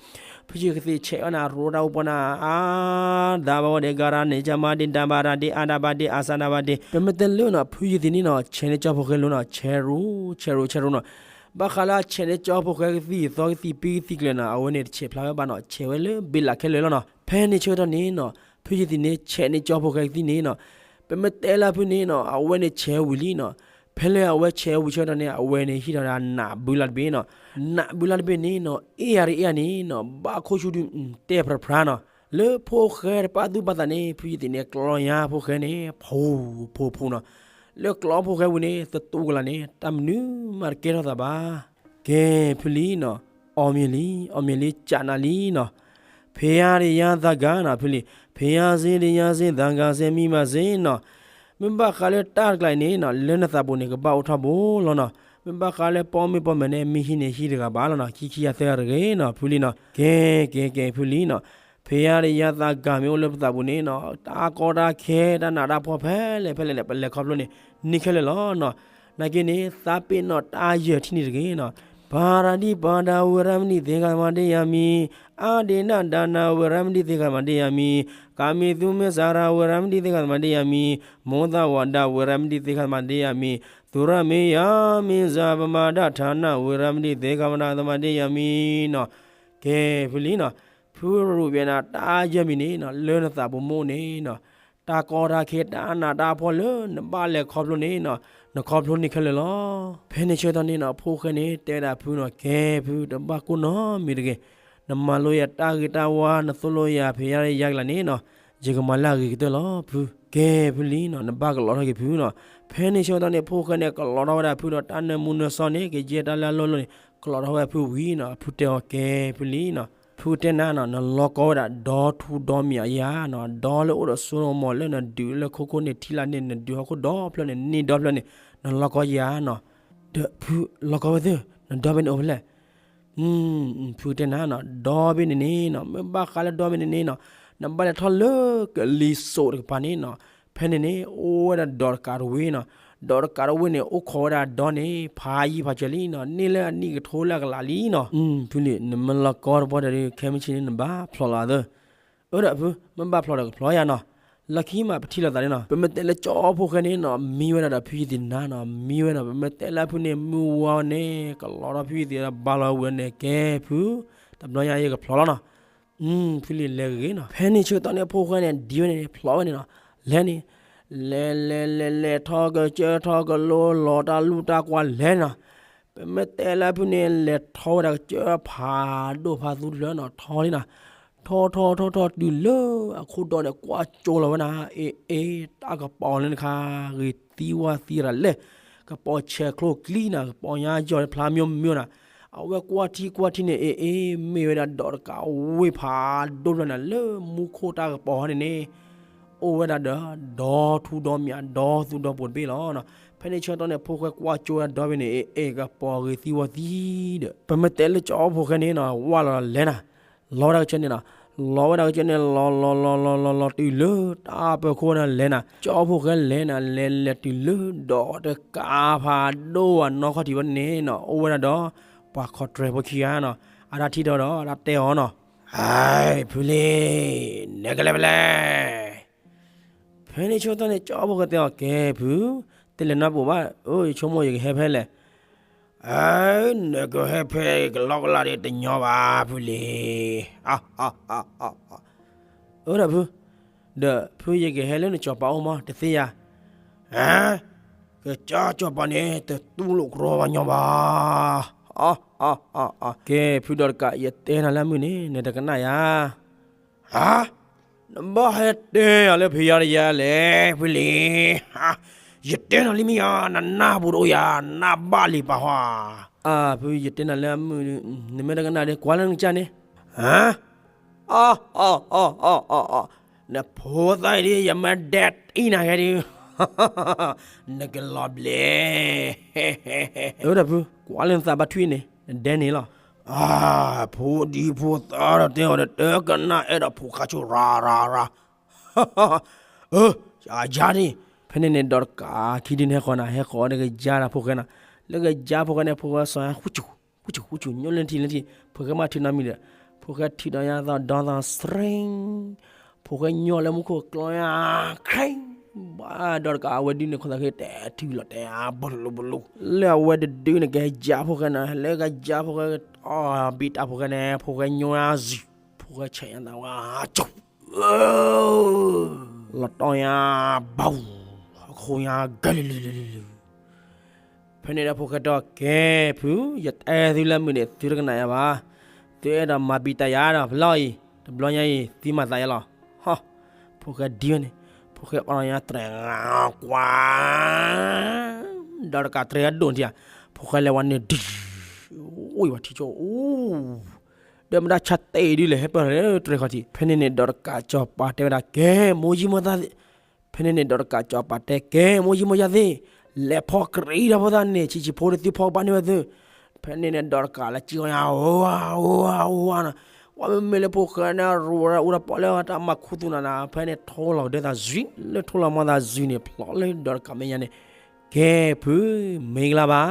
ဖုယသံးဆဲးဝဲနၤ ရိတၢ်အိၣ်ပီနၤ အါ ဒၣ်ဘၣ်ဝဲဒၣ် ဂၤရၤန့ၣ် ကမၤဒ့ ဒၣ်ဘၣ်ရၤဒ့ အါဒၣ်ဘၣ်ဒ့ အါစၢ်ဒၣ်ဘၣ်ဒ့. ပမ့ၢ်တဲလၢနီၤ ဖုယသံးန့ၣ်နီၤ ဆဲးန့ၢ်ကၠီဖိၣ်ဃဲလိၤနီၤ ဆဲးရူၤ ဆဲးရူၤ ဆဲးရူၤနီၤ. ဘၣ်ဃးလၢဆဲးန့ၢ်ကၠီဖိၣ်ဃဲကသံၣ်သီကသံၣ်ပံကသံၣ်ကျၢၤနီၤ အဝဲန့ၣ်တဆဲးဖျါဝဲဘၣ်နီၤ ဆဲးဝဲလၢဘ့လးခဲလၢာ်လီၤနီၤ. ဖဲန့ၣ်ဆၢကတီၢ်န့ၣ်နီၤ ဖုယသံးန့ၣ် ဆဲးန့ၢ်ကၠီဖိၣ်ဃဲကသံၣ်န့ၣ်နီၤ ပမ့ၢ်တဲလၢဖုန့ၣ်နီၤ အဝဲန့ၣ်ဆဲးဝံၤလံနီၤ. ဖဲလၢအဝဲဆဲးဝံၤဆၢကတီၢ်န့ၣ် အဝဲန့ၣ်ဟံးထီၣ်ဒၣ်နးဘုလါတဘ့ၣ်နီၤ. နးဘုလါတဘ့ၣ်န့ၣ်နီၤ အ့ၣ်ယၤတအ့ၣ်ယၤန့ၣ်နီၤ ဘၣ်ခိၣ်ဆူဒုး တဲဖြးဖြးနီၤ. လၢဖိၣ်ဃဲတပာ်သူၣ်ပာ်သးန့ၣ် ဖုယသံးန့ၣ် ကျီညါဖိၣ်ဃဲန့ၣ် ဖိဖိဖိနီၤ. လၢကျီဖိၣ်ဃဲဝံၤန့ၣ် သတူၢ်ကလာ်န့ၣ် တၢ်မနုၤမးတကဲထီၣ်သးဘၣ်. ကဲဖုလံၤနီၤ အီၣ်မ့ၤလံ အီၣ်မ့ၤလံ ကးနးလံနီၤ. ဖဲယါဒီးယါသးဂၤနီၤ ဖုလံၤ ဖံယါစ့ ဒံယါစ့ သးကါစ့ မံဘၣ်စ့နီၤ. မ့ၢ်ဘၣ်ဃးလၢတၢ်တကျါအံၤန့ၣ်နီၤ လၢနသးပူၤန့ၣ် ကဘၣ်အိၣ်ထီဘိလီၤနီၤ. မ့ၢ်ဘၣ်ဃးလၢပီၣ်မုၣ်ပီၣ်မဲာ်န့ၣ် မံဟံးန့ၢ်ဟံးတဂၤဘၣ်လီၤနီၤ. ခံခံအသၢတဂ့ၤနီၤ ဖုလံနီၤ. ကဲ ကဲ ကဲ ဖုလံနီၤ. ဖံယါဒံယါသးကါမ့ၢ်အိၣ်လၢပသးပူၤန့ၣ်နီၤ တၢ်ကီတၢ်ခဲ တၢ်နးတၢ်ဖှီၣ်ဖဲလဲၣ်ဖဲလဲၣ်န့ၣ် ပလဲၤခီဖျိန့ၣ် န့ၢ်ခဲလၢာ်လီၤနီၤ. နာ်က့န့ၣ် သးပ့ၤနီၣ်တၢ်ယဲၢ်ထံၣ်န့ၣ်တဂ့ၤနီၤ. ပၤရၤဒံၣ်ပၤဒၤ ဝ့ၤရမဏံ သ့ၣ်ဃမၤဒ့ယၤမံၤ, အါဒ့နဒၤနၤ ဝ့ၤရမဏံ သ့ၣ်ဃမၤဒ့ယၤမံၤ, ကၤမံၤသူမ့ၢ်စၤရၤ ဝ့ၤရမဏံ သ့ၣ်ဃမၤဒ့ယၤမံၤ, မိၢ်သးဝၤဒၤ ဝ့ၤရမဏံ သ့ၣ်ဃမၤဒ့ယၤမံၤ, သူရမ့ၢ်ယၤမ့ၢ်စၤ ပမၤဒၣ်ထးနၢ် ဝ့ၤရမဏံ သ့ၣ်ဃမၤဒ့ယၤမံၤနီၤ. ကဲ ဖုလံနီၤ, ဖုရူးဘဲနၤ တၢ်ယဲၢ်မံၤန့ၣ်နီၤ လၢနသးပူၤမ့ၢ်အိၣ်န့ၣ်နီၤ တၢ်ကီတၢ်ခဲ တၢ်နးတၢ်ဖှီၣ်လၢနဘၣ်လဲၤခီဖျိန့ၣ်နီၤ နခီဖျိန့ၢ်ခဲလၢာ်လီၤ. ဖဲန့ၣ်ဆၢကတီၢ်န့ၣ်နီၤ ဖိၣ်ဃဲန့ၣ် တဲဝဲဒၣ်ဖုနီၤ, ကဲဖု တဘၣ်ကိၢ်နီတမံၤတဂ့ၤ, နမၤလိယၤတၢ်ဂ့ၤတၢ်ဝါ နသိၣ်လိယၤဖံးယါယါကလၤန့ၣ်နီၤ ယကမၤလၢအဂ့ၤကတၢၢ်လီၤဖု. ကဲဖုလံနီၤ နဘၣ်ကလီထီၣ်က့ၤဖုနီၤ. ဖဲန့ၣ်ဆၢကတီၢ်န့ၣ် ဖိၣ်ဃဲန့ၣ် ကလီထီၣ်ဝဲဒၣ်ဖုဒီးတၢ်နၢမူနၢဆှီန့ၣ် ကယဲၢ်တၢ်လၢအလီၢ်လီၢ်န့ၣ် ကလီထီၣ်ဝဲဖုဝံၤနီၤ. ဖုတဲအီၤ ကဲဖုလံနီၤ, ဖုတဲနၤနီၤ နလီၤကီဝဲဒၣ်ဒီထူဒီမၠးယၤနီၤ, ဒီလၢအိၣ်ဒီးစိဒီးမီၤလၢနဒုးလၢခိခိၣ်န့ၣ် ထံလာ်န့ၣ် နဒုးဟီၣ်ခိၣ်ဒီဖျၢၣ်န့ၣ် န့ၢ်ဒီဖျၢၣ်န့ၣ် နလီၤကီယၤနီၤ. ဒီးဖုလီၤကီဝဲသ့ၣ် နဒီဘ့ၣ်န့ၣ်အိၣ်ဖဲလဲၣ်. ဖုတဲနၤနီၤ ဒီဘ့ၣ်န့ၣ်န့ၣ်နီၤ မ့ၢ်ဘၣ်ဃးလၢဒီဘ့ၣ်န့ၣ်န့ၣ်နီၤ နဘၣ်လဲၤထီၣ်လၢကလံၤစိးတကပၤန့ၣ်နီၤ, ဖဲန့ၣ်န့ၣ် အိၣ်ဝဲဒၣ်ဒီးတကးတဝ့ၢ်နီၤ, ဒီးတကးတဝ့ၢ်န့ၣ် အိၣ်ခိးဝဲဒၣ်ဒီန့ၣ် ဖးယံၤဖးစၢၤလံနီၤ, န့ၢ်လၢအနံၣ်ကထိလၢအကလးလံနီၤ. ဖုလံ နမ့ၢ်လီၤကီတပှၢ်ဒီး ခဲမုၢ်ဆ့ၣ်န့ၣ် နဘၣ်ဖျိးလီၤသၢ အၢဒီးဖု မ့ၢ်ဘၣ်ဖျိးဒီးကဖျိးယၤနီၤ, လၢခံမးပထံၣ်လိာ်သးန့ၣ်နီၤ. ပမ့ၢ်တဲလၢကၠီဖိၣ်ဃဲန့ၣ်နီၤ မံဝဲဒၣ်ဒီးဖုယသံၣ်နၤနီၤ, မံဝဲနီၤ. ပမ့ၢ်တဲလၢဖုန့ၣ် မုၢ်ဝါဝဲန့ၣ် ကလီထီၣ်ဖုယသံၣ်ဒီးဘၣ်လီၤဝံၤန့ၣ် ကဲဖု တဘျီညါယကဖျိးလီၤနီၤ. ဖုလံလဲၤဂ့ၤဂ့ၤနီၤ. ဖဲန့ၣ်ဆၢကတီၢ်န့ၣ် ဖိၣ်ဃဲန့ၣ် ဒံဝဲန့ၣ် ဖျိးဝဲန့ၣ်နီၤ, လဲၤန့ၣ် လဲၤလဲၤလဲၤထီၣ်ကစၢၢ်ထီၣ်ကလိ လီၤတၢ်လူၢ်တၢ်ကွၢ်လဲၤနီၤ. ပမ့ၢ်တဲလၢဖုန့ၣ် လဲၤထီၣ်ဝဲဒၣ်ကစၢၢ်ဖးဒိၣ်ဖးသူတဖျၢၣ်နီၤ, ထီၣ်လံနီၤ, ထီၣ်ထီၣ်ထီၣ်ထီၣ်တုၤလၢအခိၣ်ဒီန့ၣ် ကွၢ်ကၠိလီၤဝဲနၤ, အ့ၣ်အ့ၣ် တၢ်ကပီၤလၢနခါ ဂ့ၤသံဝါသံရၤလဲၣ်, ကပီၤဆဲးချိၣ်ကျံနီၤ, ကပီၤညါယီၤဖျါမိမိနီၤ. အဝဲကွၢ်ထံကွၢ်ထံန့ၣ် အ့ၣ်အ့ၣ် မ့ၢ်ဝဲဒၣ်ဒီးတကးဝ့ၢ်ဖးဒိၣ်ဖျၢၣ်နီၤ လၢမူခိၣ်တၢ်ကပီၤဟီန့ၣ်န့ၣ် အိၣ်ဝဲဒၣ်ဒီး ဒီထူဒီမၠး ဒီသူဒီပိၤတဘ့ၣ်လီၤ. ဖဲန့ၣ်ဆၢကတီၢ်န့ၣ် ဖိၣ်ဃဲကွၢ်ကၠိဝဲဒီဘ့ၣ်န့ၣ် အ့ၣ်အ့ၣ် ကပီၤဂ့ၤသံဝါသံဒီး ပမ့ၢ်တဲလၢကၠီဖိၣ်ဃဲန့ၣ်နီၤ ဝၢ်လီၤလဲၤနၤ, လီၤဝဲဒၣ်ကစၢၢ်န့ၣ်နီၤ, လီၤဝဲဒၣ်ကစၢၢ်န့ၣ် လီၤလီၤလီၤလီၤလီၤလီၤတုၤလၢတၢ်ပၢၤခိၣ်န့ၣ်လဲၤနၤ, ကၠီဖိၣ်ဃဲလဲၤနၤ လဲၤလဲၤတုၤလၢဒီးတကးဖးဒိၣ်ဝဲနီၢ်ခီၣ်ထံးဝဲန့ၣ်နီၤ အိၣ်ဝဲဒၣ်ဒီး ပှၤခီၣ်တြဲၤဖိခံဂၤနီၤ, အတၢ်ထံၣ်ဒီးဒီး အတၢ်တဲအီၤနီၤ, ဟဲ ဖုလံ နကလဲၤဖဲလဲၣ်. ဖဲန့ၣ်ဆၢကတီၢ်န့ၣ် ကၠီဖိၣ်ဃဲတဲအီၤ ကဲဖု, တလဲၤနီတပူၤဘၣ်, ယဆိကမိၣ်ယကဟဲဖဲလဲၣ်. အၢ နကဟဲဖဲကလီကလီဒီးတညီဘၣ် ဖုလံ. အၢဒီးဖု, ဒီးဖုယကဟဲလၢနစီၤပၤအိၣ်မး တသ့ယၤ. ကစၢ်စီၤပၤန့ၣ် တတူၢ်လိာ်ကြီဘၣ်ညီဘၣ်. ကဲဖုဒီးတကး ယတဲနၤလၢအမုၢ်န့ၣ် နတကနၣ်ယၤ ဟါ, နဘၣ်ဟဲတဲယၤလၢဖံးယါတယါလဲၣ် ဖုလံ. ယတဲနၤလံမ့ၢ်ဧါ, နနၢ်ပူၤတအိၣ်ယၤ, နနၢ်ဘၣ်လံပာ်ဟီ. အၢ ဖု ယတဲနၤလၢအမုၢ်, နမ့ၢ်တကနၣ်ဒီး ကွၢ်လၢနကစၢ်န့ၣ်. အၢ, နဖိသၣ်အံၤဒ် ယမ့ၢ်ဒဲးတံၢ်နၤဂ့ၤဒုး နကလီၤဘျဲး. အၢဒီးဖု ကွၢ်လၢနသးဘၣ်ထွံၣ်န့ၣ် နဒဲန့ၣ်လီၤ. အၢ ဖိဒံဖိသၣ်ဒီးတဲအီၤဒီး တကနၣ်အဲၣ်ဒိးဖိခါဆိရၤရၤရၤ. အၢ ယၤန့ၣ်. ဖဲန့ၣ်န့ၣ် ဒီးတကးခံဒုန့ၣ်ဟဲဃီၤနၤ, ဟဲဃီၤဒီးကယါဒီးဖိၣ်ဃဲနၤ, လၢကယါဖိၣ်ဃဲန့ၣ် ဖိၣ်ဃဲစီၤ ဃူဆူၣ် ဃူဆူၣ် ညိလၢထံလၢထံ, ဖိၣ်ဃဲမ့ၢ်ထုးနီတမံၤဒီး ဖိၣ်ဃဲထုးဒီးညါသီဒီသီ စရ့, ဖိၣ်ဃဲညိလၢမူခိၣ်ကျီညါ ခဲ, ဘၣ်ဒီးတကးအဝဲဒုန့ၣ် ခိၣ်သးဃ့တဲထုးလီၤတဲအါ ဘလူဘလူ, လၢအဝဲတဒုန့ၣ် ကယါဖိၣ်ဃဲနၤ, လၢကယါဖိၣ်ဃဲ အီၣ်ဘံတၢ်ဖိၣ်ဃဲန့ၣ် ဖိၣ်ဃဲညိယၤစံ, ဖိၣ်ဃဲဆဲးညါသးဝဲ ကၠူၣ် လီၤတီၢ်ညါ ဘၣ်, ဟီၣ်ခိၣ်ညါ ကလုာ်လုာ်လုာ်လုာ်လုာ်. ဖဲန့ၣ်ဒီးဖိၣ်ဃဲတဲအီၤ ကဲဖု, ယတဲသုလၢမုၢ်န့ၣ် သုတကနၣ်ယၤဘၣ်, သုအဲၣ်ဒိးမၤဘံတၢ်ယၤဒီး ဖဲလီၤအံၤ တဘျီညါအံၤ သုမၤသးယၤလီၤ. ဟီ, ဖိၣ်ဃဲဒံဝဲန့ၣ်, ဖိၣ်ဃဲအီၣ်လီၤညါတြဲၤ ကွၢ် ဒီးတကးတြဲၤအဒိၣ်န့ၣ်ဧါ, ဖိၣ်ဃဲလဲၤဝဲန့ၣ် ဒုး, အိၣ်ဝဲထံဆိ အိၣ် ဒၢးမတၢ်ဆါတ့ၢ်ဒုးလဲၤဟဲပၢၢ်လီၤလၢတြဲၤခီၣ်ထံး. ဖဲန့ၣ်န့ၣ် ဒီးတကးစီၤပၤတဲဝဲဒၣ် ကဲ မိၢ်ယံၢ်မိၢ်သၣ် ဖဲန့ၣ်န့ၣ် ဒီးတကးစီၤပၤတဲ ကဲ မိၢ်ယံၢ်မိၢ်ယါသ့ၣ်, လဲၤဖီကရံးဒီးဖိသၣ်န့ၣ် ဆံးဆံးဖိတသုဖီကဘၣ်န့ၢ်ဝဲသု. ဖဲန့ၣ်န့ၣ် ဒီးတကးလၢကံဂီၢ်ညါ အိၣ်ဝါ အိၣ်ဝါ အိၣ်ဝါနီၤ, ကွၢ်မ့မ့ၢ်လၢဖိၣ်ဃဲန့ၣ် ရူးဝဲဒၣ်အူတၢ်ပီၣ်လၢတၢ်မၤခူသူၣ်နၤနၤ, ဖဲန့ၣ်ထိလီၤကဒၢသးစ့ၢ်, လၢထိလီၤမၤသးစ့ၢ်န့ၣ် ဖျိးလၢဒီးတကးမဲာ်ညါန့ၣ်, ကဲ ဖု မ့ၢ်ကလါဘၣ်.